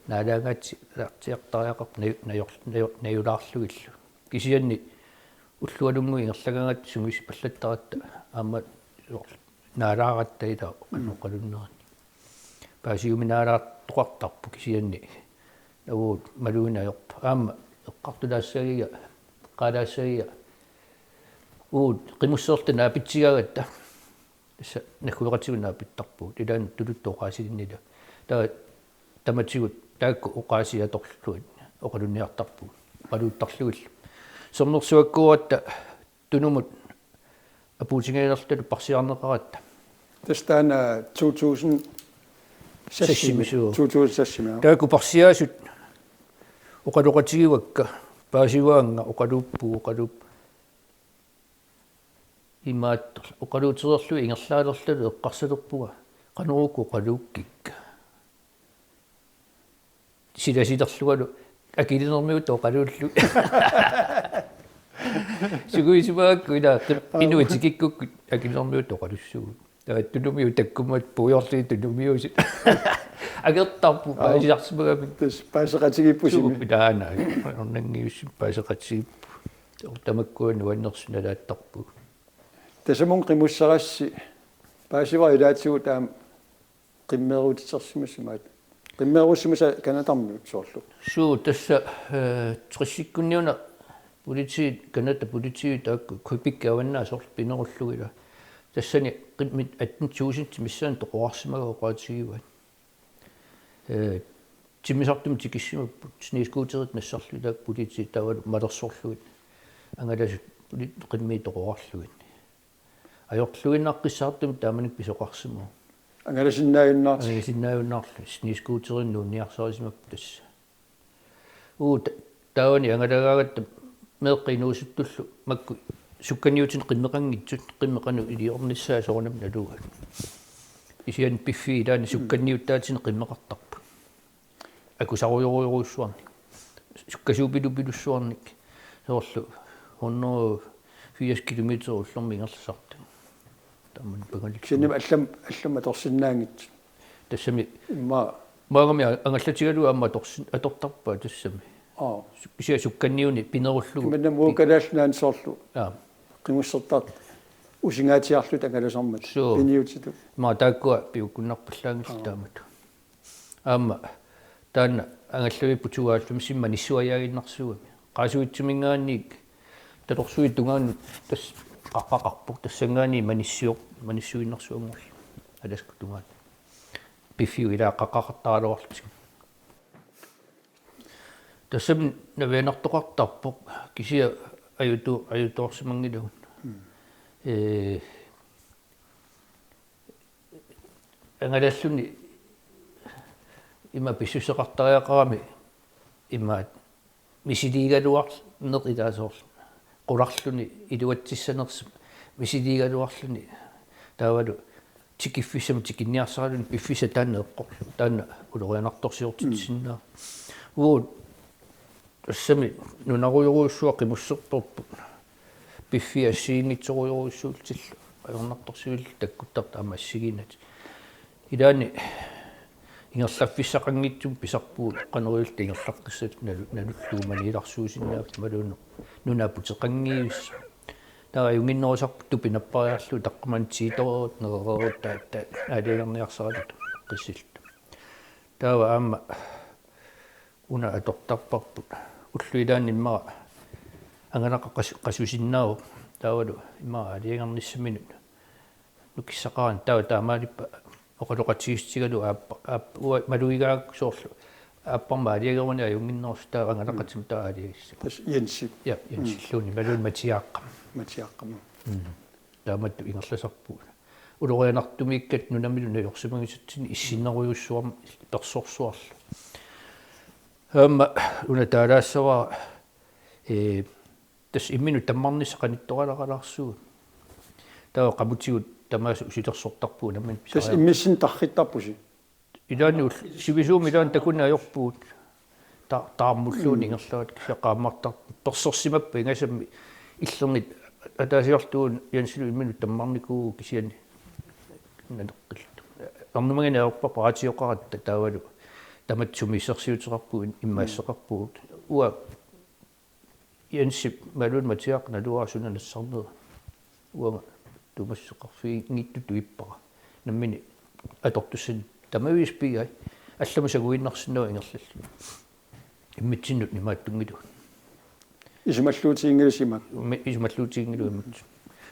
naalaagaatsi-, -laartiartariaqarput naju-, najor-, najor-, najulaarlugillu. Kisianni ullualunnguit ingerlagaangatta sungiusipallattaratta aamma soorlu naalaaratta ilaa. Mm. Qanoq oqalunnerani. Paasiuminaalaartoqartarpoq kisianni. Uagut malugineq ajorpoq. Aamma eqqartulaassagiga, eqqaalaassagiga. Uagut qimusserluta naapitsigaangatta. Tassa naggueqatigut naapittarpugut. Ilaanni tuluttut oqaasilinnik. Taava tamatigut taakku oqaasii atorlugit oqalunniartarpugut. Oqaluuttarlugillu. Sermersuakkuugatta Tunumut apuutigiinnarluta parsiarneqaratta. Tassa taanna to tusind seks-imi. Seks-imi, suu. To tusind seks-imi, ja. Taakku parsiaasut oqaloqatigivakka, paasivaannga oqaluuppugut, oqaluup-, imaattorlu oqaluutereerlugit ingerlaalerlutalu eqqarsalerpunga, qanoruku oqaluukkikka. Silasilerlungalu akilinermiutut oqaluullugit. Sungiusimagakku ilaa, qi-, aap, inuit tikikkukkit akilinermiutut oqalussuugut. Taava tunumiut takkummat puigorlugit tunumiusut. Akertarput, aap, paasisarsimagamik. Tassa paaseqatigiipput sumi. Suu, taanna. Ornanngiussim paaseqatigiippugut. Tamakkua nuannersut nalaattarpugut. Tasamut qimusserassi paasivara ilaatigut taama qimmeerutitersimassi imaat. Qimmeerussimasat Canadarmiut soorlu. Suu, tassa, eh, tressikkunni una politiit, Canada politiit taakku Quebec avannaani soorlu pinerullugit ilaa. Tassani qimmit atten tusind missaani toqorarsimagaat oqaatigivaat. Eh, timmisartumik tikissimapput, snescooterit nassarlugit taakku politiit taavalu malersorlugit. Angalasut poli-, qimmii toqorarlugit. Ajorluinnaqqissaartumik taamanikkut pisoqarsimavoq. Angalasinnaajunnaartut. Angalasinnaajunnaarlugit. Snescooterinik nuunniarsarisimapput tassa. Uu, ta-, taavani angalagaangatta meeqqat inuusuttullu makku sukkaniutinik qimmeqanngitsut, qimmit qanoq iliornissaat soorunami nalugaat. Kisianni piffissap ilaani, mm, sukkanniuttaatinik qimmeqartarput. Akusarujorujorujussuarnik. Sukkasuupilupilussuarnik. Soorlu hundrede firs kilometer ullormut ingerlasartut. Tamanna pangalillugu. Kisianni allam, allam atorsinnaanngitsut. Tassami imma maagami angallatigalugu aamma atorsin-, atortarpaa tassami. Aa. Su-, kisianni sukkanniuni pinerullugu. Imanna muu kalaallit naansoorlu. Aa. Qimmussertaat usingaatsiarlutik angalasarmata. Suu. Piniutitut. Maa taakkua piukkunnarpallaanngillat. Aa. Taamatut. Aamma taanna angallavipput tooghalvfemsimi manissuajaaginnarsuugami. Qaasuitsuminngaanniit tatorsuit tungaannut tassa qaqqaqarpoq tassanngaanniit manissior-, manissuinnarsuanngorluni. Alaskap tungaanut. Piffiup ilaa qaqqaqartaraluarlutik. Tassami navianartoqartarpoq kisianni ajutu-, ajutoorsimanngilagut. Mm. Ee, angalalluni ima pissuseqartariaqarami imaat misiliigaluarneq ilaasoorlu. Qularluni iluatsissanersoq misiliigaluarluni taavalu tikiffissamik tikinniarsaraluni piffissaq taanna eqqorlugu. Taanna ulorianartorsiortitsisinnaavoq. Mm. Uagut tassami nunarujorujussuaq qimusserparput. Piffissaq assigiinngitsorujorujussuullutillu. Ajornartorsiutillu takkuttartut aamma assigiinnatik. Ilaanni ingerlaffissaqanngitsumik pisarpugut qanoq ililluta ingerlaqqissalluta nalu-, nalullugu maniilarsuusinnaavugut imaluunniit nuna aputeqanngivissaq. Taava ajunnginnerusarput tupi nappariarlugu taqqamani tiitoorut nerereerut taava aalajangerniarsaraluta qissilluta. Taava aamma una atortarparput. Ullut ilaanni immaqa angalaqaq qas-, qasusinnaavoq. Taavalu immaqa aalajangernissaminut nukissaqarani taava taamaalippa oqaloqatigiissutigalugu aappa, aappa, uanga malugigaakku soorlu aapparma aalajangeruni ajunnginnerusoq taava angalaqatima taava aalajangissavat. Tassa Jensi. Ja, Jensilluunniit imaluunniit Matiaaqqama. Matiaaqqama. Mm. Taamatut ingerlasarpugut. Ulorianartumiikkatta nunamilu najorsimagisatsinnik issinnerujussuarmik persorsuarlu. Aamma una taalaassavara, ee, tassa imminut tammarnissaq qanittuaralaqalaarsuugami. Taava qamutigut tamaasa usilersortarpugut nammineq. Tassa pisariaq- immissinnut tarrittarpusi. Ilaanni ull-, sivisuumik ilaanni takuneq ajorpugut. Ta-, taarmulluunniit ingerlaat kisianni qaammartarput. Persorsimappat ingasammik illernit ataasiarlugu Jensilu imminut tammarnikuuvoq kisianni naneqqilluta. Ernumagineq ajorparput raatioqaratta taavalu tamatta sumiissersiuteqarpugut immaasseqarpugut. Uanga Jensip imaluunniit Matiaaqqap naluara suna nassarnera. Uanga tuumassuseqarfiginngitsutut ippara. Nammineq atortussanik tamaviisa pigai. Allamut sanguinnarsinnaavoq ingerlalluni. Imminnut imaattunngilagut. Isumalluutiginngilagut imaak. Mi-, isumalluutiginngilagut imminnut.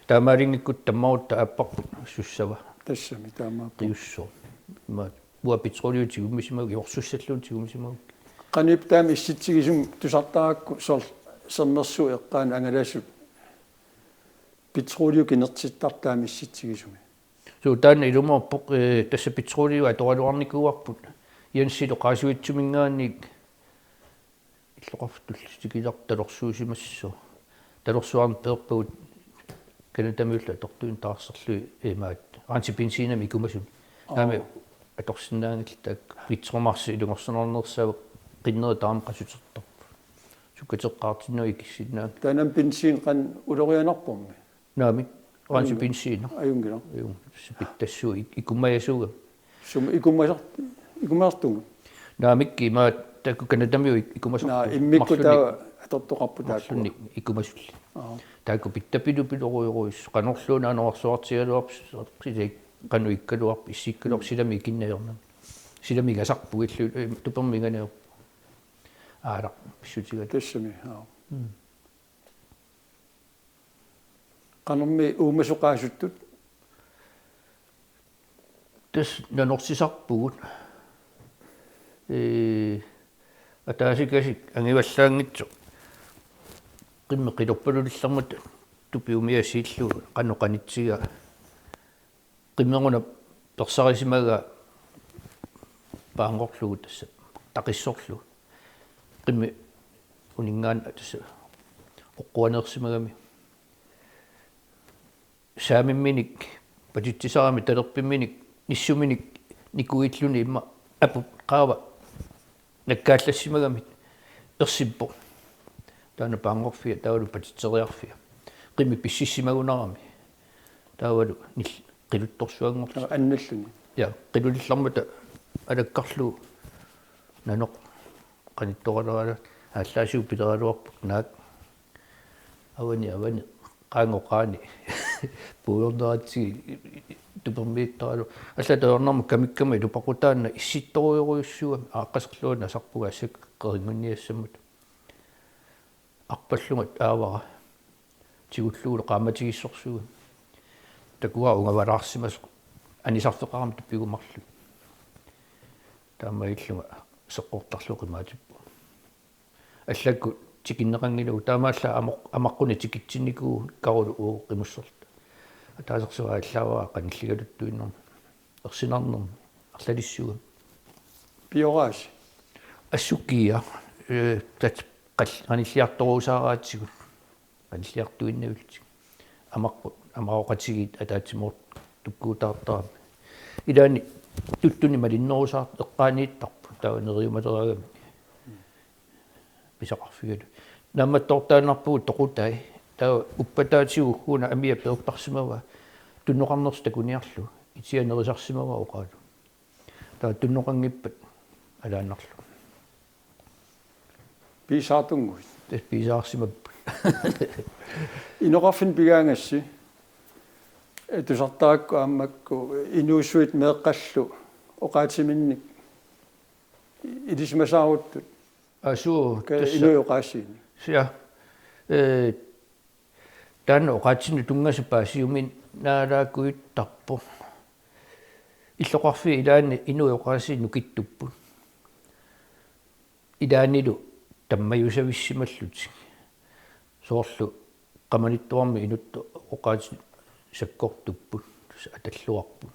Taamaalinngikkukkit tammarutta aapparput sussava. Tassami taamaappoq. Qiussooq. Imaat. Uanga petroliup tigummisimagukkit, jorsussalluunniit tigummisimagukkit. Qanoq ippa taama issitsigisumik tusartarakku soorlu Sermersuup eqqaani angalasut petroliup kinertittartut taama issitsigisumik? Suu, taanna ilumoorpoq, ee, tassa petroliup atoraluarnikuuarput Jensilu Qaasuitsuminngaanniit illoqarfittut tulliutikillugu talorsuusimassooq. Talorsuarneq peerpagut Canadamiullu atortuinnaq taarserlugit imaat. Rense benzinimik ikumasut. Aa. Naamik atorsinnaanngillat taakku. Petromaxi ilungersunarnersaavat qinneri taama qasutertarput. Sukkateqqaartinnagu ikissinnaanngillat. Taanna benzin qanoq ulorianarpormi? Naamik, rense benzin. Ajunngilaq. Ajunngilaq. Ajunngilaq. Tassa pittassuup ik-, ikumajasuugami. Sumi ikumasart-, ikumasartunga? Naamik, imaat taakku Canadamiut ik-, ikumasartut. Naa, immikkut marlunnik, taava atortoqarput taakku. Marlunnik ikumasullit. Aa. Taakku pittapilupilorujorujussuit. Qanorluunniit anorersuartigigaluarput, qanoq ikkaluarpat, issikkaluarpat, mm, silami ikinneq ajornani. Silami ingasarpugut illu, eh, tupermi inganeerpoq. Aalaq, pissutigalugu. Tassami, aa. Mm. Qanormi uumasoqaasuttut? Tassa nanorsisarpugut. Ee, ataasikasik angivallaanngitsoq. Qimmit qilorpalulillermata tupiumia siillugu qanoq qanitsigaa. Qimmit una persarisimagaa paanngorlugu tassa taqissorlugu. Qimmit uninngaanniit tassa oqquaneersimagami. Saamimminik, patitsisarami talerpimminik, nissuminik nikuilluni immaqa aput qaava nakkaallassimagamik ersippoq. Taanna paanngorfia, taavalu patitseriarfia. Qimmit pississimagunarami. Taavalu nil-, Qiluttorsuanngorlutik. Annalluni. Ja, qilulillarmata alakkarlugu nanoq qanittoqalaarluni aallaasigut pileraluarput naak. Avani, avani, qaangoq qaani. Puujorneratsigit tupermiittaralugu. Allatut ajornarmut kamikkama ilupaqutaanna issittorujorujussuugami aaqqaserluarlunga nasarpunga assakka qeringunniassammat. Arpallunga aavara. Tigullugulu qaammatigissorsuugami. Takuara ungavalaarsimasoq anisarfeqarami tapigu marluk. Taamaallunga seqqortarlugu qimaatippunga. Allakkut tikinneqanngilagut taamaallaat amoq-, amaqquni tikitsinnikuugaluarluni qimusserluta. Ataasersuaq allaavara qanilligaluttuinnarmik. Ersinarnermik arlalissuugami. Pioraasi. Assukkiaq, eh, tat-, qal-, qanilliartorusaaraatigut. Qanilliartuinnavillugit. Amaqqut, amaroqatigiit ataatsimoortukkuutaartarami. Ilaanni tuttuni malinnerusaartoq eqqaaniittarpoq. Taava neriumaleraangami. Pisaqarfigalugu. Naammattoortaannarpugut toqutai. Taava uppataatigut ugguuna amia peerparsimavaa. Tunnoqarnersoq takuniarlugu. Itia nerisarsimavaa oqaalu. Taava tunnoqanngippat alaannarlugu. Piisaartunnguit. Tassa piisaarsimapput. Inoqarfinni pigaangassi. Eh, tusartarakku aamma makku inuussuit meeqqallu oqaatsiminnik ilisimasaaruttut. Asuu, Ka tassa. Inuit oqaasiinik. Sia. Eh, taanna oqaatsinut tunngasut paasiuminaalaarujussuusarput. Illoqarfiit ilaanni inuit oqaasii nukittupput. Ilaannilu tammajusavissimallutik. Soorlu Qamanittuarmi inuttut oqaatsit sakkortupput, tassa atalluarput.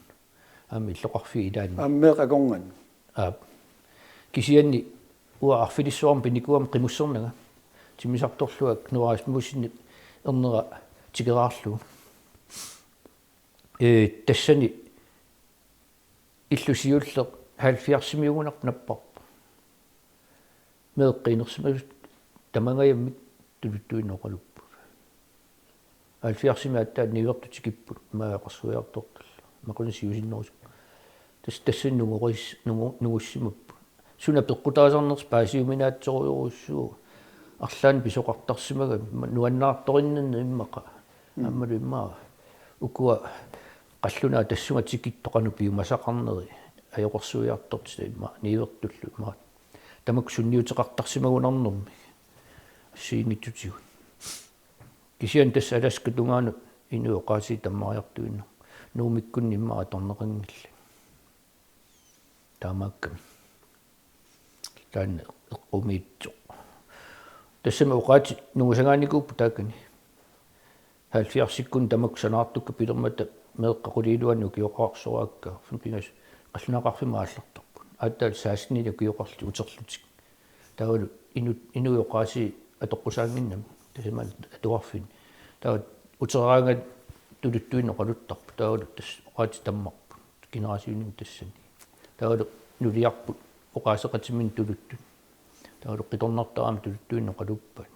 Aamma illoqarfiit ilaanni. Aamma meeqqat akornanni. Aap. Kisianni uanga arfilissuarmut pinikuugama qimussernanga. Timmisartorluunniit Knud Rasmussenip ernera tikeraarlugu. Ee, tassani illu siulleq halvfjerdsimiugunarpoq napparput. Meeqqat inersimasut tamangajammik tuluttuinnaq oqalupput. Halvfjerdsimi aatsaat niuertut tikipput, maajoqersuiartortullu. Maquna siusinnerusupput. Tassa tassani nungoris-, nungu-, nungussimapput. Suna peqqutaasarnersoq paasiuminaatsorujussuuvoq. Arlaannik pisoqartarsimagami, nuannaartorinninneq immaqa. Mm. Aammalu immaqa. Ukua qallunaat tassunga tikittoq qanoq piumasaqarneri. Ajoqersuiartortut immaqa. Niuertullu immaqa. Tamakku sunniuteqartarsimagunarnermik. Assigiinngitsutigut. Kisianni tassa Alaskap tungaanut inuit oqaasii tammariartuinnarput. Nuummikkunni immaqa atorneqanngillat. Taamaakkami. Taanna eqqumiitsoq. Tassami oqaatsit nungusagaanikuupput taakkani. Halvfjerdsikkunni tamakku sanaartukkat pilermata meeqqat qulit iluanni ukioqarsoraakka. Pingasut qallunaaqarfimmut aallartarput. Aatsaat sekstenini ukioqarlutik uterlutik. Taavalu inu-, inuit oqaasii atoqqusaannginnami. Tassami atuarfinni. Taava uteraangat tuluttuinnaq oqaluttarput. Taavalu tassa oqaatsit tammarput. Generationimik tassani. Taavalu nuliarput oqaaseqatiminnik tuluttut. Taavalu qitornartaraamik tuluttuinnaq oqaluppaat.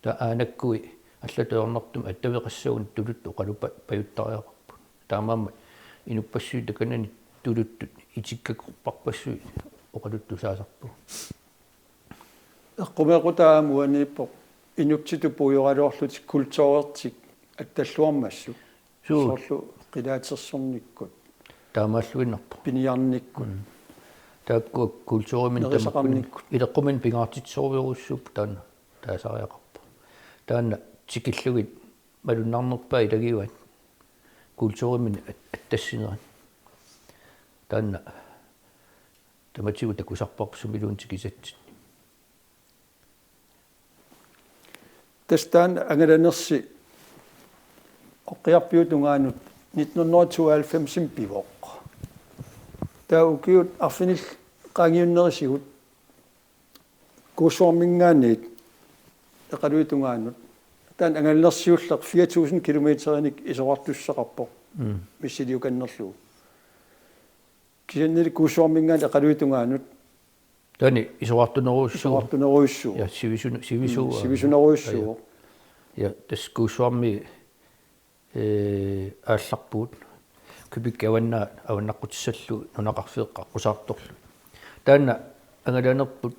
Taava aanakkui allatut ajornartumik attaveqassagunik tuluttut oqalupa-, pajuttariaqarput. Taamaammat inuppassuit takanani tuluttut itikkakorparpassuit oqaluttusaasarpagut. Eqqumeequtaamik uaniippoq inuttitut puigoraluarlutik kulturertik attalluarmassuk. Suu. Soorlu qilaatersornikkut. Taamaalluinnarpoq. Piniarnikkut. Mm. Taakkua kulturimik Nerisaqarnikkut. Ileqquminik pingaartitserujussuupput taanna taasariaqarpoq. Taanna tikillugit malunnarnerpaat ilagivaat kulturimik at-, attassinerat. Taanna tamatigut takusarparput sumiluunniit tikisatsinnik. Tassa taanna angalanersi oqqiarpiup tungaanut nitten hundrede tooghalvfemsimi pivoq. Taava ukiut arfinillit qaangiunnerisigut Kuussuarminngaanniit Eqaluit tungaanut. Taanna angalanersiulleq fire tusind kilometerinik isorartussaqarpoq. Mm. Missiliukannerlugu. Kisiannili Kuussuarminngaanniit Eqaluit tungaanut. Taanna isorartunerujussuuvoq. Isorartunerujussuuvoq. Ja, sivisun-, sivisuu-, mm, sivisunerujussuuvoq. Ja, tassa Kuussuarmi, eh, aallarpugut. Quebec avannaa avannaqqutissallugu nunaqarfiit qaqqusaartorlugit. Taanna angalanerput,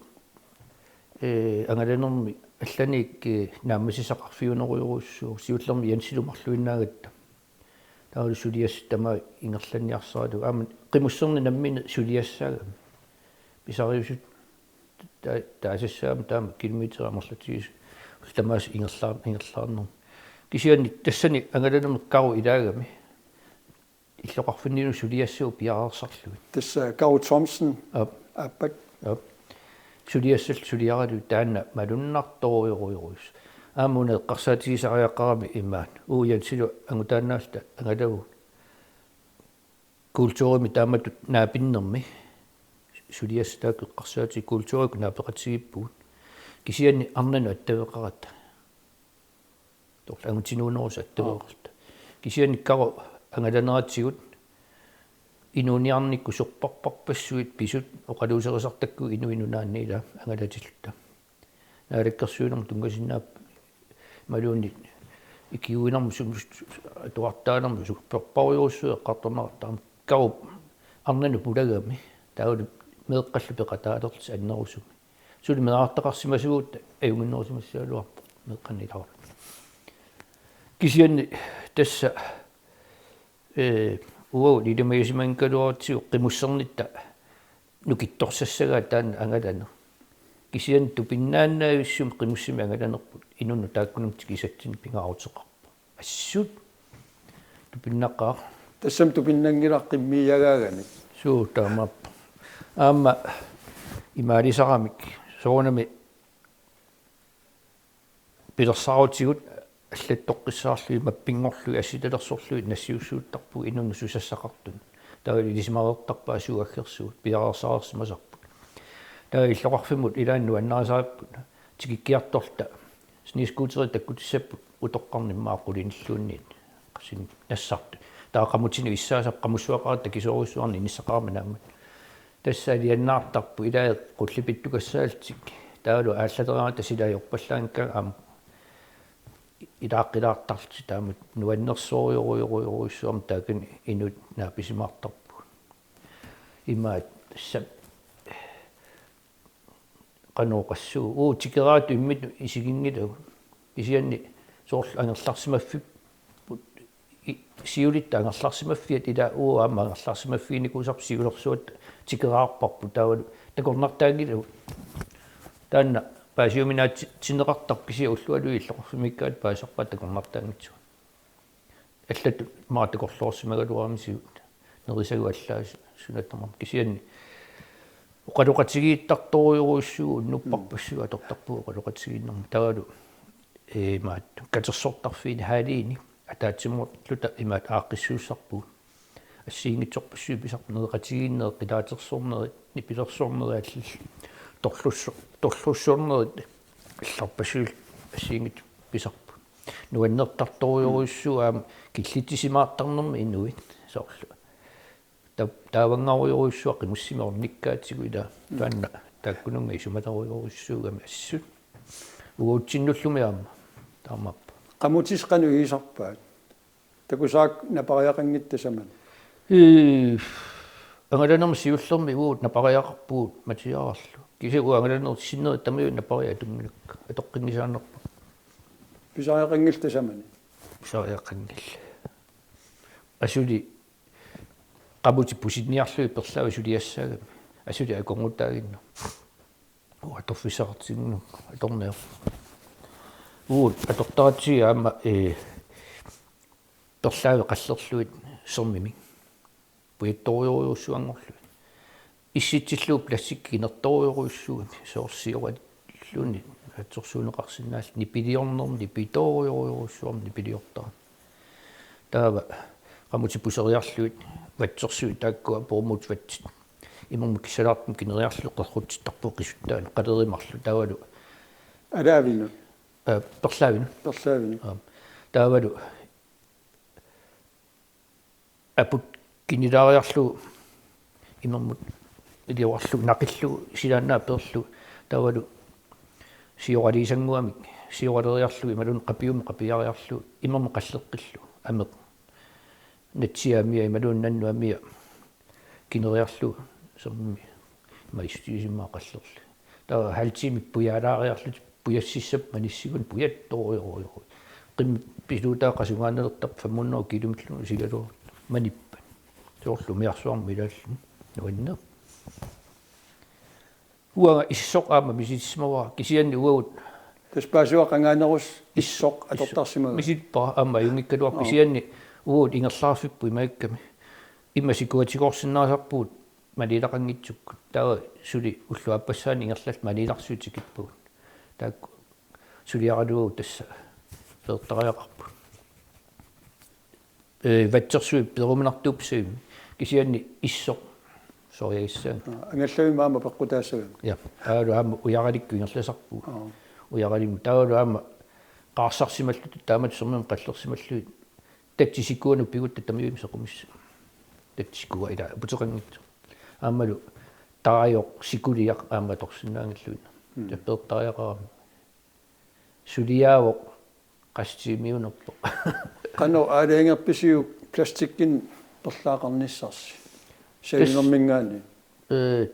ee, angalanermi allanik, ee, naammassisaqarfiunerujorujussuuvoq, siullermik Jensilu marluinnaagatta. Taavalu suliassat tamaat ingerlanniarsaralugu. Aamma qimusserneq nammineq suliassaagami. Pisariusut ta-, taasassaammat taama kilometerit amerlatigisut tamaasa ingerlaar-, ingerlaarnermi. Kisianni tassani angalanermi Karo ilaagami. Illoqarfinnilu suliassat piareersarlugit. Tassa Karo Thomsen. Aap. Aappat. Aap. Suliassallu suliaralugit taanna malunnartorujorujorujussuuvoq. Aamma una eqqarsaatigisariaqarami imaat. Uu Jensilu angutaannaalluta angalagut. Kulturimik taamatut naapinnermi. Suliassat taakku eqqarsaatigit kulturikkut naapeqatigiippugut. Kisianni arnanut attaveqaratta. Torlu angutinuunerusoq attaveqarluta. Kisianni Karo angalaneratigut inuuniarnikkut sorpassuit pisut oqaluuserisartakkagut inuit nunaanni ilaa angalatilluta. Naalakkersuinermut tunngasinnaapput imaluunniit ikiuinermut sum-, atuartaanermut sorparujorujussuit eqqartorneqartarami. Karup arnanut pulagami taavalu meeqqallu peqataalerlutik annerusumik. Suli meerartaqarsimasugut ajunnginnerusimassagaluarpoq meeqqannilaarluta. Kisianni tassa, ee, uagut ilimagisimanngigaluaratsigu qimussernitta nukittorsassagaat taanna angalaneq. Kisianni tupinnaannavissumik qimussimik angalanerput inunnut taakkununnga tikisatsinnik pingaaruteqarpoq. Assut tupinnaqaaq. Tassami tupinnanngilaq qimmiiagaaganik. Suu taamaappoq. Aamma imaalisaramik soorunami pilersaarutigut allattoqqissaarlugit mappinngorlugit assitalersorlugit nassiussuuttarpugut inunnut susassaqartunut. Taava ilisimareertarpaat suut aggersuut piareersarsimasarput. Taava illoqarfimmut ilaanni nuannarisaripput tikikkiartorluta snescooterit takkutissapput utoqqarnimmaa qulinilluunniit. Qassinik nassartut. Taava qamutinut issaasarput qamussuaqaratta takisoorujussuarnik inissaqarami naammat. Tassa aliannaartarput ilai qullipittukassaallutik. Taavalu aallateriarata silai orpallaanngikkaangat aamma ilaaqqilaartarlutik taamatut nuannersorujorujorujussuarmik taakani inuit naapisimaartarpugut. Imaat tassa qanoq oqassuugut. Uu tikeraatut imminnut isiginngilagut. Kisianni soorlu angerlarsimaffipput i-, siulitta angerlarsimaffiat ilaa uu aamma angerlarsimaffiginikuusarput siulersuatta tikeraarparput taavalu takornartaanngilagut. Taanna paasiuminaatsi-, -tsinneqartarpoq kisianni ullualuit illoqarfimmiikkaat paasisarpaat takornartaanngitsugut. Allatut maani takorloorsimagaluaramisigut nerisagut allaat su-, suna tamarmi kisianni oqaloqatigiittartorujorujussuuvoq unnupparpassuit atortarpugut oqaloqatigiinnermut taavalu imaat katersortarfiini haaliini ataatsimoorluta imaat aaqqissuussarpugut assigiinngitsorpassuit pisarput nereqatigiinnerit qilaatersornerit nipilersornerit allallu torlusso-, torlussornerit allarpassuit assigiinngitsut pisarput. Nuannertartorujorujussuuvoq aamma killitsisimaartarnermi inuit soorlu. Ta-, taavanngarujorujussuaq qimussimik ornikkaatigut ilaa taanna taakkununnga isumalerujorujussuugami assut. Uagutsinnulluunniit aamma taamaappoq. Qamutissat qanoq igisarpaat? Takusaakka napariaqanngitsut tasamani. Ee, angalanermi siullermi uagut napariaqarpugut Matiaarlu. Kisianni uagut angalanerit sinneri tamaviat napariat atunngilakka. Atoqqinngisaanerput. Pisariaqanngillat tasamani. Pisariaqanngillat. Asuli qamutit pusinniarlugit perlaavi suliassaagami. Asuli akornutaaginnarpoq. Uagut atorfissaqartinnginnakku atorniarpoq. Uagut atortaratsigu aamma, ee, perlaavi qallerlugit sermimik. Pujattorujorujussuanngorlugit. Issitsillugu plastikki inertorujorujussuugami soorlu sioraluunniit atsorsuunneqarsinnaallugu nipiliornermi nipitorujorujorujussuarmik nipiliortarami. Taava qamutit puseriarlugit vatsersuit taakkua puumut vatsit. Imermik kissalaartumik kineriarlugit qerrutsittarpugut qisuttaanut qaleriit marluk taavalu. Alaavinut? Ee, perlaavinut. Perlaavinut. Aap. Taavalu aput kinilaariarlugu imermut iliorarlugu naqillugu silaannaap peerlugu taavalu sioraliisannguamik sioraleriarlugu imaluunniit qapiumik qapiariarlugu imermik qalleqqillugu ameq. Natsiamia imaluunniit nannuamia kineriarlugu sermimmi maisutiisimaa qallerli. Taava halv time pujaalaariarlutik pujassissapput manissigunik pujattorujorujorujussuit. Qimmit pisuutaa qasugaannalertarput femhundrede kiilumilluunniit sigaluarut manippat. Soorlu umiarsuarmi ilaalluni nuanneq. Uanga issoq aamma misilissimavara kisianni uagut. Tassa paasivarput qangaanerusoq issoq atortarsimagaanni. Misilippara aamma ajunngikkaluarpoq kisianni uagut ingerlaarfipput imaakkami. Imma sikuatigoorsinnaasarpugut maniilaqanngitsukkut. Taava suli ulluaappassaanik ingerlalluta maniilarsui tikippagut. Taakku suliaraluagut tassa peertariaqarput. Ee, vatsersuit peruminartuupput savimmi. Kisianni issoq soriassaan. Angallavimmi aamma peqqutaassagami. Ja, taavalu aamma ujaralikkut ingerlasarpugut. Ujaralimmut taavalu aamma qaarsarsimalluta taamatut sermimut qallersimallugit. Tatsisikuanut pigutta tamiumi sequmissat. Tatsikua ila aputeqanngitsoq. Aammalu taajoq sikuliaq aamma atorsinnaanngilluinnaq. Tapeertariaqarami. Suliaavoq qassit tiimiunerpoq. Qanoq aalajangerpisiuk plastikkinik perlaaqarnissarsi? Savinerminngaanniit. Ee,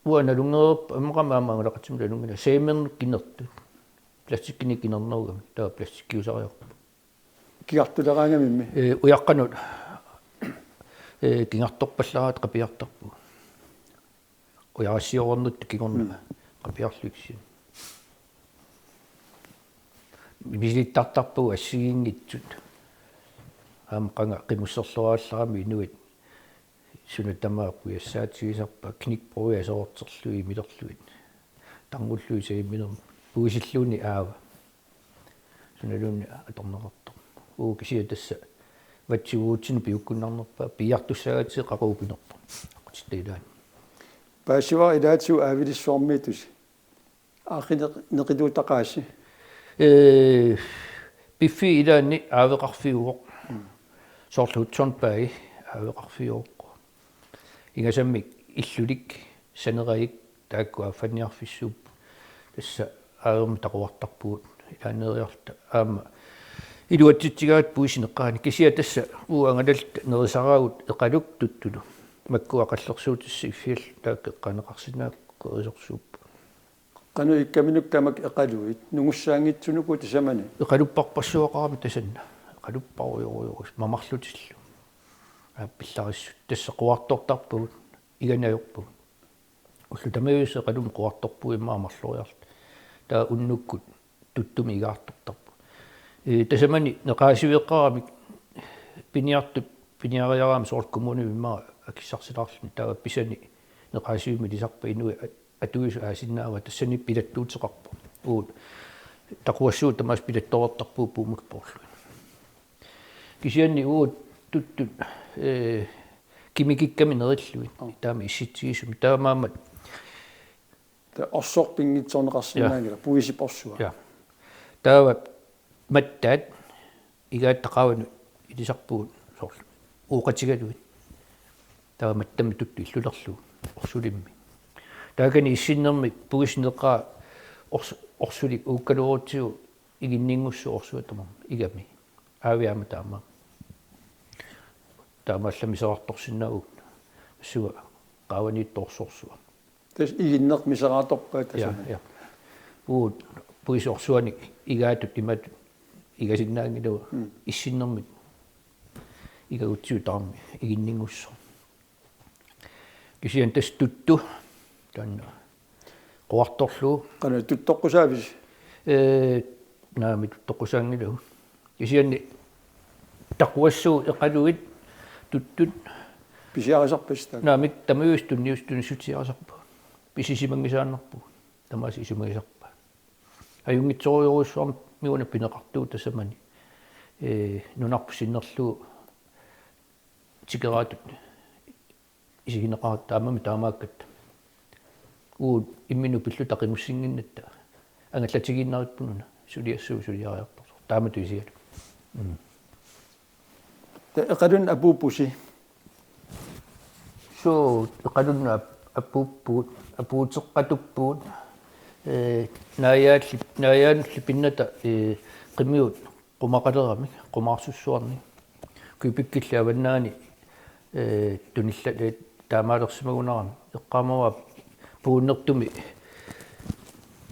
uanga nalunngereerpara immaqa aamma angalaqatimut nalunngilara savinermik kinertut. Plastikkinik kinernerugami taava plastikkiusariaqarpoq. Kigartuleraangamimmi? Ee, ujaqqanut ee, kigartorpallaaratta qapiartarpugut. Ujarassiornertut kingorna qapiarlugu kisianni. Misilittartarpagut assigiinngitsut. Aamma qanga qimusserluarallarami inuit suna tamaat pujassaatigisarpaat knækbrødi aserorterlugit imilerlugit. Tarnullugit saviminermut puisilluunniit aava. Sunaluunniit atorneqartarpoq. Uu kisianni tassa vatsiuutsinnut piukkunnarnerpaaq piiartussaagatsigu qaqugu pinerpoq. Aqqutitta ilaanni. Paasivara ilaatigut aavilissuarmiittusi. Aaqqinneq-, neqituutaqaasi. Ee, piffi ilaanni aaveqarfiuvoq. Soorlu Hudson Bay aaveqarfiuvoq. Ingasammik illulik, sanerajik, taakku affanniarfissuupput. Tassa aavermik taquartarpugut. Ilaaneeriarluta aamma iluatsitsigaat puisit neqqaanni. Kisianni tassa uagut angalallit nerisaraagut Eqaluk Tuttulu. Makkua qallersuutissat iffiallu taakku eqqaaneqarsinnaakku qerisorsuupput. Qanoq ikkaminut tamakku Eqaluit nungussaanngitsunuku tasamani? Eqalupparpassuaqarami tasanna. Eqalupparujorujorus mamarlutillu. Aappillarissut tassa quartortarpagut, iganajorpagut. Ullut tamaasa Eqalummi quartorpugut immaqa marloriarluta. Taava unnukkut Tuttumi igaartortarpugut. Ee, tasamani neqaasiveqaramik piniartut piniariarami soorlu kommunimi immaqa akissarsilaarluni taava pisani neqaasivimmi ilisarpaat inuit atuisut aasinnaavaat tassani pilattuuteqarpoq. Uagut taquassuugut tamaasa pilattoortarpugut puumik poorlugit. Kisianni uagut Tuttut, ee, kimikikkami nerillugit. Taama issitsigisumik taamaammat. Taava orsoq pinngitsoorneqarsinnaanngilaq, ja, puisip orsua. Ja. Taava mattaat igaattaqaavani ilisarpugut soorlu. Uuqatigalugit. Taava mattammi Tuttut illulerlugu orsulimmi. Taakani issinnermi puisi neqaa ors-, orsulik uukkaluarutsigu iginninngussaaq orsua tamarmi igami. Aavi aamma taama. Taamaallaat miserartorsinnaavugut. Assua qaavaniittoorsorsuaq. Tassa iginneq miserartorpaat. Ja, tassami. Ja. Uagut puisi orsuanik igaatut imatut igasinnaanngilagut. Mm. Issinnermik igagutsigu tamarmi iginninngussaaq. Kisianni tassa Tuttu taanna quartorlugu. Qanoq tuttoqqusaavisi? Ee, naamik tuttoqqusaanngilagut. Kisianni taquassuugut Eqaluit Tuttut. Pisiarisarpasi taakku? Naamik tamaviisa tunnius-, tunissutigisarpagut. Pisisimanngisaannarpugut. Tamaasa isumagisarpaat. Ajunngitsorujorujussuarmik una pineqartugut tasamani. Ee, nunarput sinnerlugu tikeraatut isigineqarata taamaammat taamaakkatta. Uagut imminut pilluta qimussinnginnatta. Angallatigiinnaripput una suliassuup suliariartortoq. Taamatut isigalugu. Mm. Taava Eqalunnik apuuppusi? Suu, Eqalunnik ap-, apuuppugut, apuuteqqatuppugut. Ee, naajaalli-, naajaanulli pinnata, ee, qimiut qumaqaleramik, qumaarsussuarnik. Quebecilli avannaani, ee, tunilla-, ee, taamaalersimagunarami. Eqqaamavara puunnertumi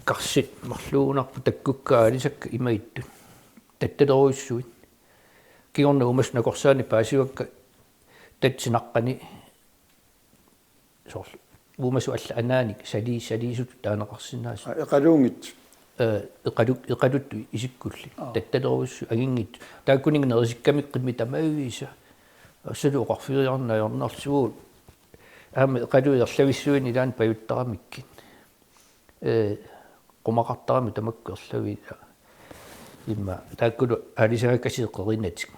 karsit marluugunarput takkukkaat aalisakkat imaattut. Tattalerujussuit. Kingorna uumasut nakorsaanni paasivakka tatsi naqqani soorlu uumasut allat anaannik sali-, saliisutut taaneqarsinnaasut. Aa, eqaluunngitsut. Ee, eqalu-, eqaluttut isikkulli. Aa. Tattalerujussuit anginngitsut. Taakkuninnga nerisikkamikku qimmit tamaviisa. Assalu oqarfigeriarneq ajornarlugu. Aamma eqaluit erlavissuineq ilaanni pajuttaramikkit. Ee, qumaqartaramik tamakku erlaviit. Immaqa taakkulu aalisagakkasiit qerinatik.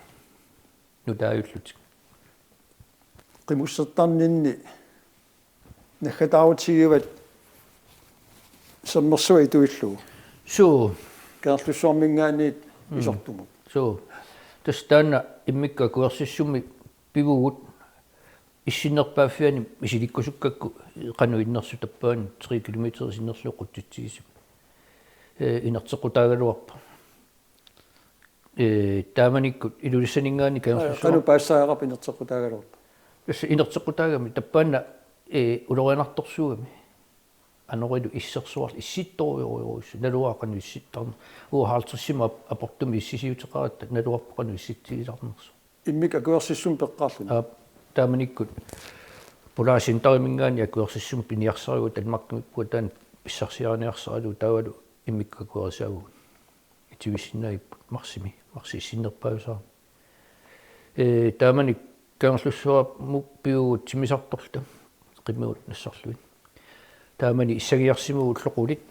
Nutaajullutik. Qimussertarninni naggataarutigivat Sermersuaq ituillugu. Suu. Kangerlussuarminngaanniit Mm. isortumut. Suu. Tassa taanna immikkut akuersissummik pivugut issinnerpaaffiani misilikkusukkakku qanoq innersut tappavani tre kilometer sinnerlugu qutsitsigisumik. Ee, inerteqqutaagaluarpoq. Ee, taamanikkut Ilulissaninngaanniit Aa, Kangerlussuaq. Qanoq paasisariaqarpa inerteqqutaagaluarpa? Tassa inerteqqutaagami tappaanna, ee, ulorianartorsuugami. Anorilu issersuarlu issittorujorujussuaq. Naluara qanoq issittarneq. Uagut halvtredsimut ap-, aportumik issisiuteqaratta naluarput qanoq issitsigisarnersoq. Immikkut akuersissummik peqqaarluni. Aap, taamanikkut Polar Centeriminngaanniit akuersissummik piniarsarivagut Danmarkimiippugut taanna pissarsiariniarsaralugu taavalu immikkut akuerisaavugut. Itivissinnaagipput marsimi, marsip issinnerpaavissuarmi. Ee, taamani Kangerlussuarmut pivugut timmisartorluta, qimmivut nassarlugit. Taamani issagiarsimavugut ullut qulit,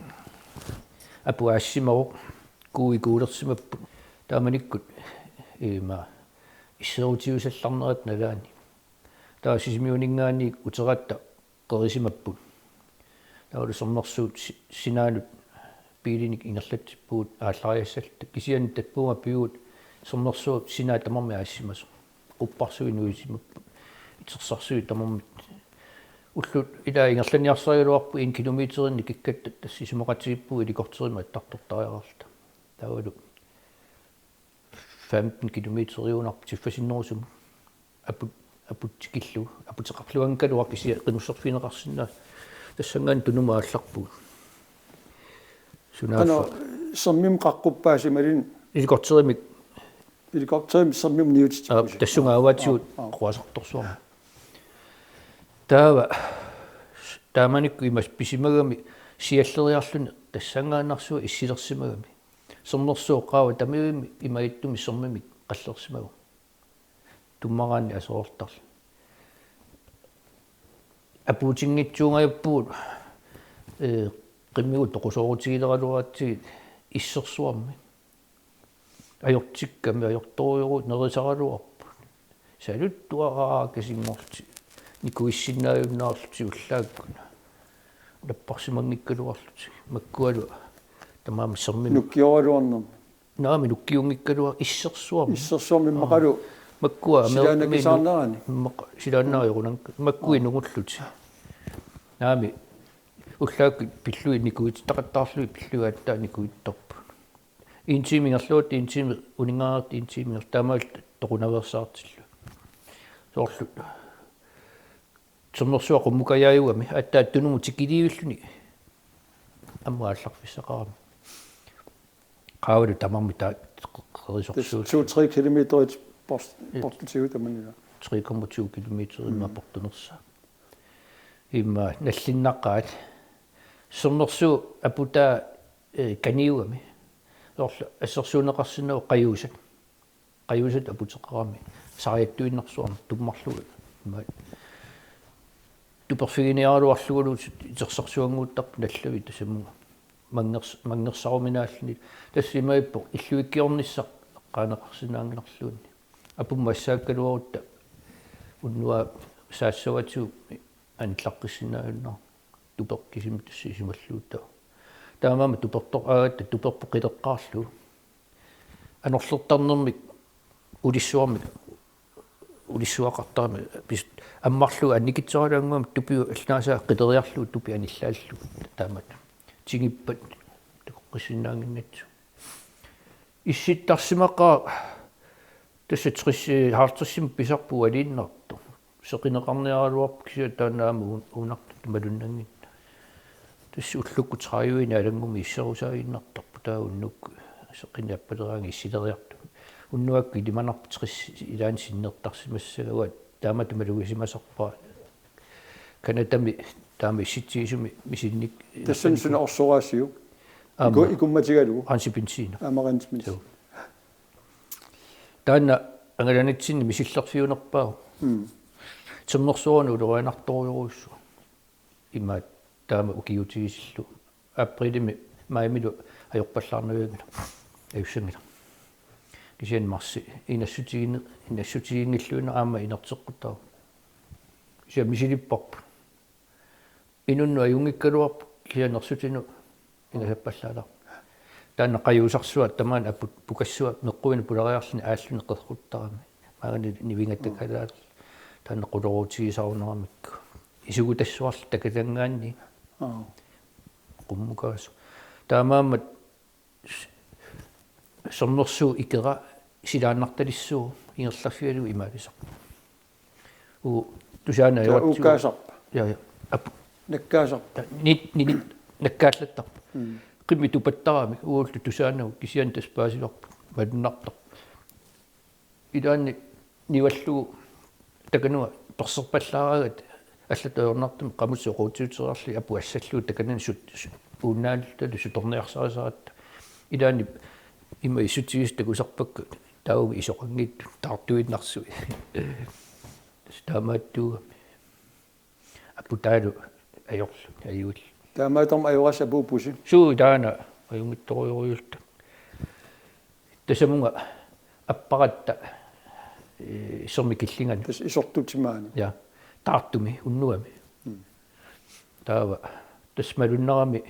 apu aassimavoq, kuui kuulersimapput. Taamanikkut ima isserutiusallarnerata nalaani. Taava Sisimiuninngaanniit uteratta qerisimapput. Taavalu Sermersuup si-, sinaanut biilinik ingerlatsippugut aallariassalluta. Kisianni tappavunga pivugut Sermersuup sinaat tamarmik aassimasoq. Qupparsuit nuisimapput. Itersarsuit tamarmik. Ullut ilaa ingerlaniarsarigaluarput en kilometerinnik kikkatta tassa isumaqatigiippugut helikopterimik attartortariaqarluta. Taavalu femten kilometeriugunarpoq tiffasinnerusumut. Aput, aput tikillugu, aputeqarluanngikkaluaq kisianni qimusserfigineqarsinnaasoq. Tassanngaanniit Tunumut aallarpugut. Sunaaffa. Qanoq sermimut qaqquppaasimalin? Helikopterimik. Helikopterimik sermimut niutitippusi? Aap, tassunga avaatigut. Aap, aap. Quasartorsuarmut. Taava taamanikkut imassuk pisimagami sialleriarluni tassanngaannarsuaq issilersimagami. Sermersuup qaava tamivimmi imaattumik sermimik qallersimagu. Tummaraanni aserortarluni. Apuutinngitsuungajappugut, ee, qimmivut toqusoorutigileraluaratsigit issersuarmi. Ajortikkami ajortorujorujuit nerisaraluarput. Saluttuaraaraakkasinngorlutik. Nikuissinnaajunnaarlutik ullaakkut. Napparsimanngikkaluarlutik. Makkualu tamaasa sermimik. Nukkioraluarnermi. Naamik nukkiunngikkaluarluni issersuarmi. Issersuarmi immaqalu. Makkua silaannakisaarnerani. Immaqa silaannaajorunanngikkaluarluni. Makkua inungullutik. Naamik ullaakkut pillugit nikuititaqattaarlugit pillugit aatsaat nikuittarput. En time ingerlugu, en time uninngareersoq, en time ingerlugu taamaalilluta toqunaveersaartillugit. Soorlu Sermersuaq qummukajaajuugami aatsaat Tunumut tikiliivilluni aamma aallarfissaqarami. Qaavalu tamarmik taava qerisorsuullugit. Tassa to-tre kilometerit post-, ja, portutigut tamanila. Tre komma to kilometer immaqa, mm, portunersaa. Immaqa nallinnaqaat. Sermersuup aputaa, ee, kaniugami. Soorlu assersuunneqarsinnaavoq qajuusat. Qajuusat aputeqarami. Saajattuinnarsuarmik tummarlugu. Immaqa tuperfiginiaraluarlugulu itersarsuannguuttarput nallavik tasamunga. Manngers-, manngersaruminaalluni. Tassa imaappoq illuikkiornissaq eqqaaneqarsinnaanngilarluunniit. Apummut assaakkaluarutta unnuaq saassavatigut anillaqqissinnaajunnaarpoq. Tupeq kisimi tassa isumalluuttoq. Taamaammat tupertoq aagatta tuperpoq qileqqaarlugu. Anorlertarnermik ulissuarmik ulissuaqartarami pis-, ammarlugu annikitseraluannguamik tupiup allanaasaa qileriarlugu tupi anillaallugu taamatut. Tigippat takoqqissinnaannginnatsigu. Issittarsimaqaaq Tassa tres, halvtredsimut pisarpoq ualiinnartoq. Seqineqarniaraluarpoq kisianni taanna aamma uun-, uunartut malunnanngillat. Tassa ullukkut tredive Nalanngummi isserusaaginnartarpoq, taava unnukkut seqineq appaleraangat issileriartumik. Unnuakkut ilimanarpoq tres ilaanni sinnertarsimassagaat, taamatut malugisimasarpara. Canadami taama issitsigisumi misilinnik-. Tassani suna orsoraasiuk? Aamma. Iku-, ikummatigalugu? Rense benzin. Aamma rense benzin. Joo. Taanna angalanitsinni misillerfiunerpaavoq. Mm. Sermersuaruna ulorianartorujorujussuaq. Imaat taama ukiutigisillugu. Aprilimi, maimilu ajorpallaarnavianngilaq. Ajussanngilaq. Kisianni marsi inassutigin-, inassutiginngilluinnarpoq aamma inerteqquttaarpoq. Kisianni misilipparput. Inunnut ajunngikkaluarpoq kisianni nersutinut ingasappallaalaarpoq. Taanna qajuusarsuaq tamaani aput pukassuaq meqquinut pulariarluni aalluni qerruttarami. Maani nivingatakalaat taanna qulorutigisarunaramikku. Isugutassuarlu takatanngaanni. Aa. Qummukaasoq. Taamaammat s-, sermersuup ikera silaannartalissuuvoq ingerlaffigalugu imaalisarpoq. Uu, Tusaanaq. Taava ajoratsigu uukkaasarpa? Ja, ja. Aap. Nakkaasarpa? Ta-, nit-, nit-, nakkaallattarpoq. Mm. Qimmit tupattaramik uullu Tusaanagut kisianni tassa paasivarput malunnartarpoq. Ilaanni nivallugu takanunga perserpallaaraangat allatut ajornartumik qamutit soquutigiuteriarlugit aput assallugu takanani sut-, sut-, uunnaalluta sutorniarsarisaratta. Ilaanni ima issutigisut takusarpakka taavunga isoqanngitsut taartuinnarsui. Tassa taamaattuugami. Aputaalu ajorlu, ajuillu. Taamaattormi ajoraasi apuuppusi? Suu, taanna ajunngitsorujorujussuulluta. Tassamunga apparatta, ee, sermip killinganut. Tassa isortutit maani? Ja. Taartumi, unnuami. Mm. Taava, tassa malunnarami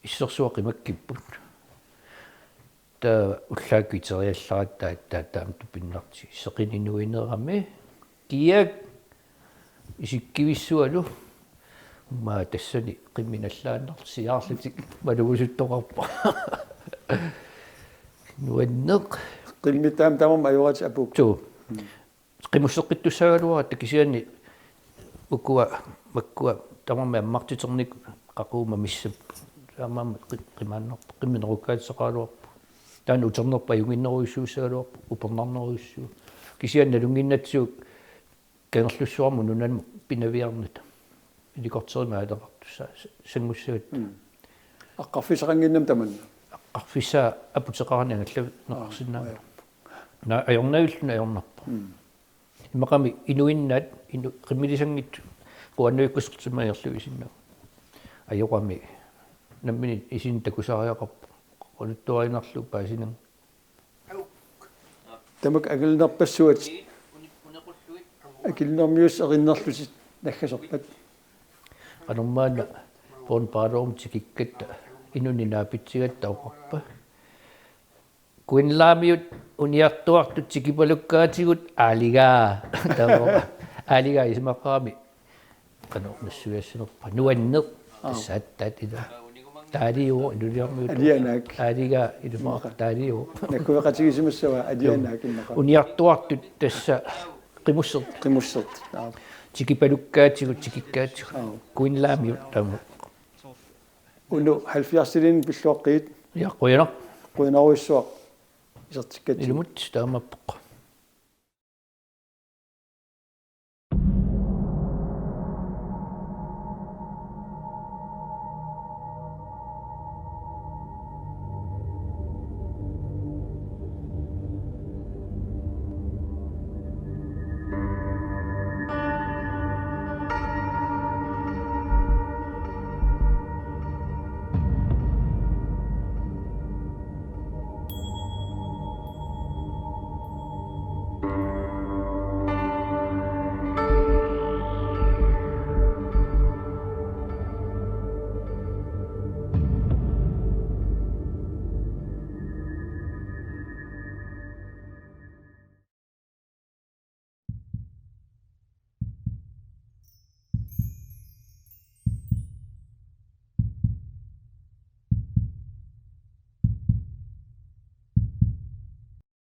issersuaq qimakkipput. Taava ullaakkut iteriallaratta aatsaat taama tupinnartigu seqineq inuunerami. Kiak isikkivissualu. Uummaa tassani qimmit nallaannarlutik siaarlutik malugusuttoqarpoq. Nuanneq. Qimmit taama tamarmik ajoratit apuupput. Suu. Qimusseqqittussaagaluaratta kisianni ukua makkua tamarmik ammartiternikut qaqugu mamissapput. Taamaammat qi-, qimaannarpoq, qimmeq nerukkaatissaqaraluarpoq. Taanna uternerput ajunnginnerujussuussagaluarpoq, upernarnerujussuuvoq. Kisianni nalunnginnatsigu Kangerlussuarmut nunamut pinaviarnata. Helikopterimik aaleqartussaq s-, sanngussagatta. Mm. Aqqarfissaqannginnami tamanna? Aqqarfissaa aputeqarani angallaneqarsinnaanngilaq. Aa, ja. Naa, ajornavilluni ajornarpoq. Mm. Immaqami inuinnaat, inu-, qimmilisanngitsut quannuikkuserlutik ingerlavissinnaapput. Ajorami nammineq isinut takusariaqarpoq. Quluttuarinarlu paasinanga. Tamakku akilinerpassuit akilinermiusut erinnerlutik naggaserpat. Qanormaanna Bornholm tikikkatta inunnik naapitsigatta oqarpa: Kuinlaamiut uniartuartut tikipalukkaatigut aaligaa. Taava aaligaa isumaqarami qanoq nassuiassinerpa? Nuanneq. Aa. Tassa aatsaat ila. Taaliuvoq inuliarmiut. Alianaak. Aaligaa ilumoorpoq. Immaqa. Taaliuvoq. Nakkueqatigisimassavaa alianaak immaqa. Uniartuartut tassa qimussertut. Qimussertut. Aa. Tikipalukkaatigut, tikikkaatigut. Aa. Kuinlaamiut taama. Uno halvfjerdsiliinik pilluaqqigit. Ja, qujanaq. Qujanarujussuaq isertikkatsigit. Ilumut taamaappoq.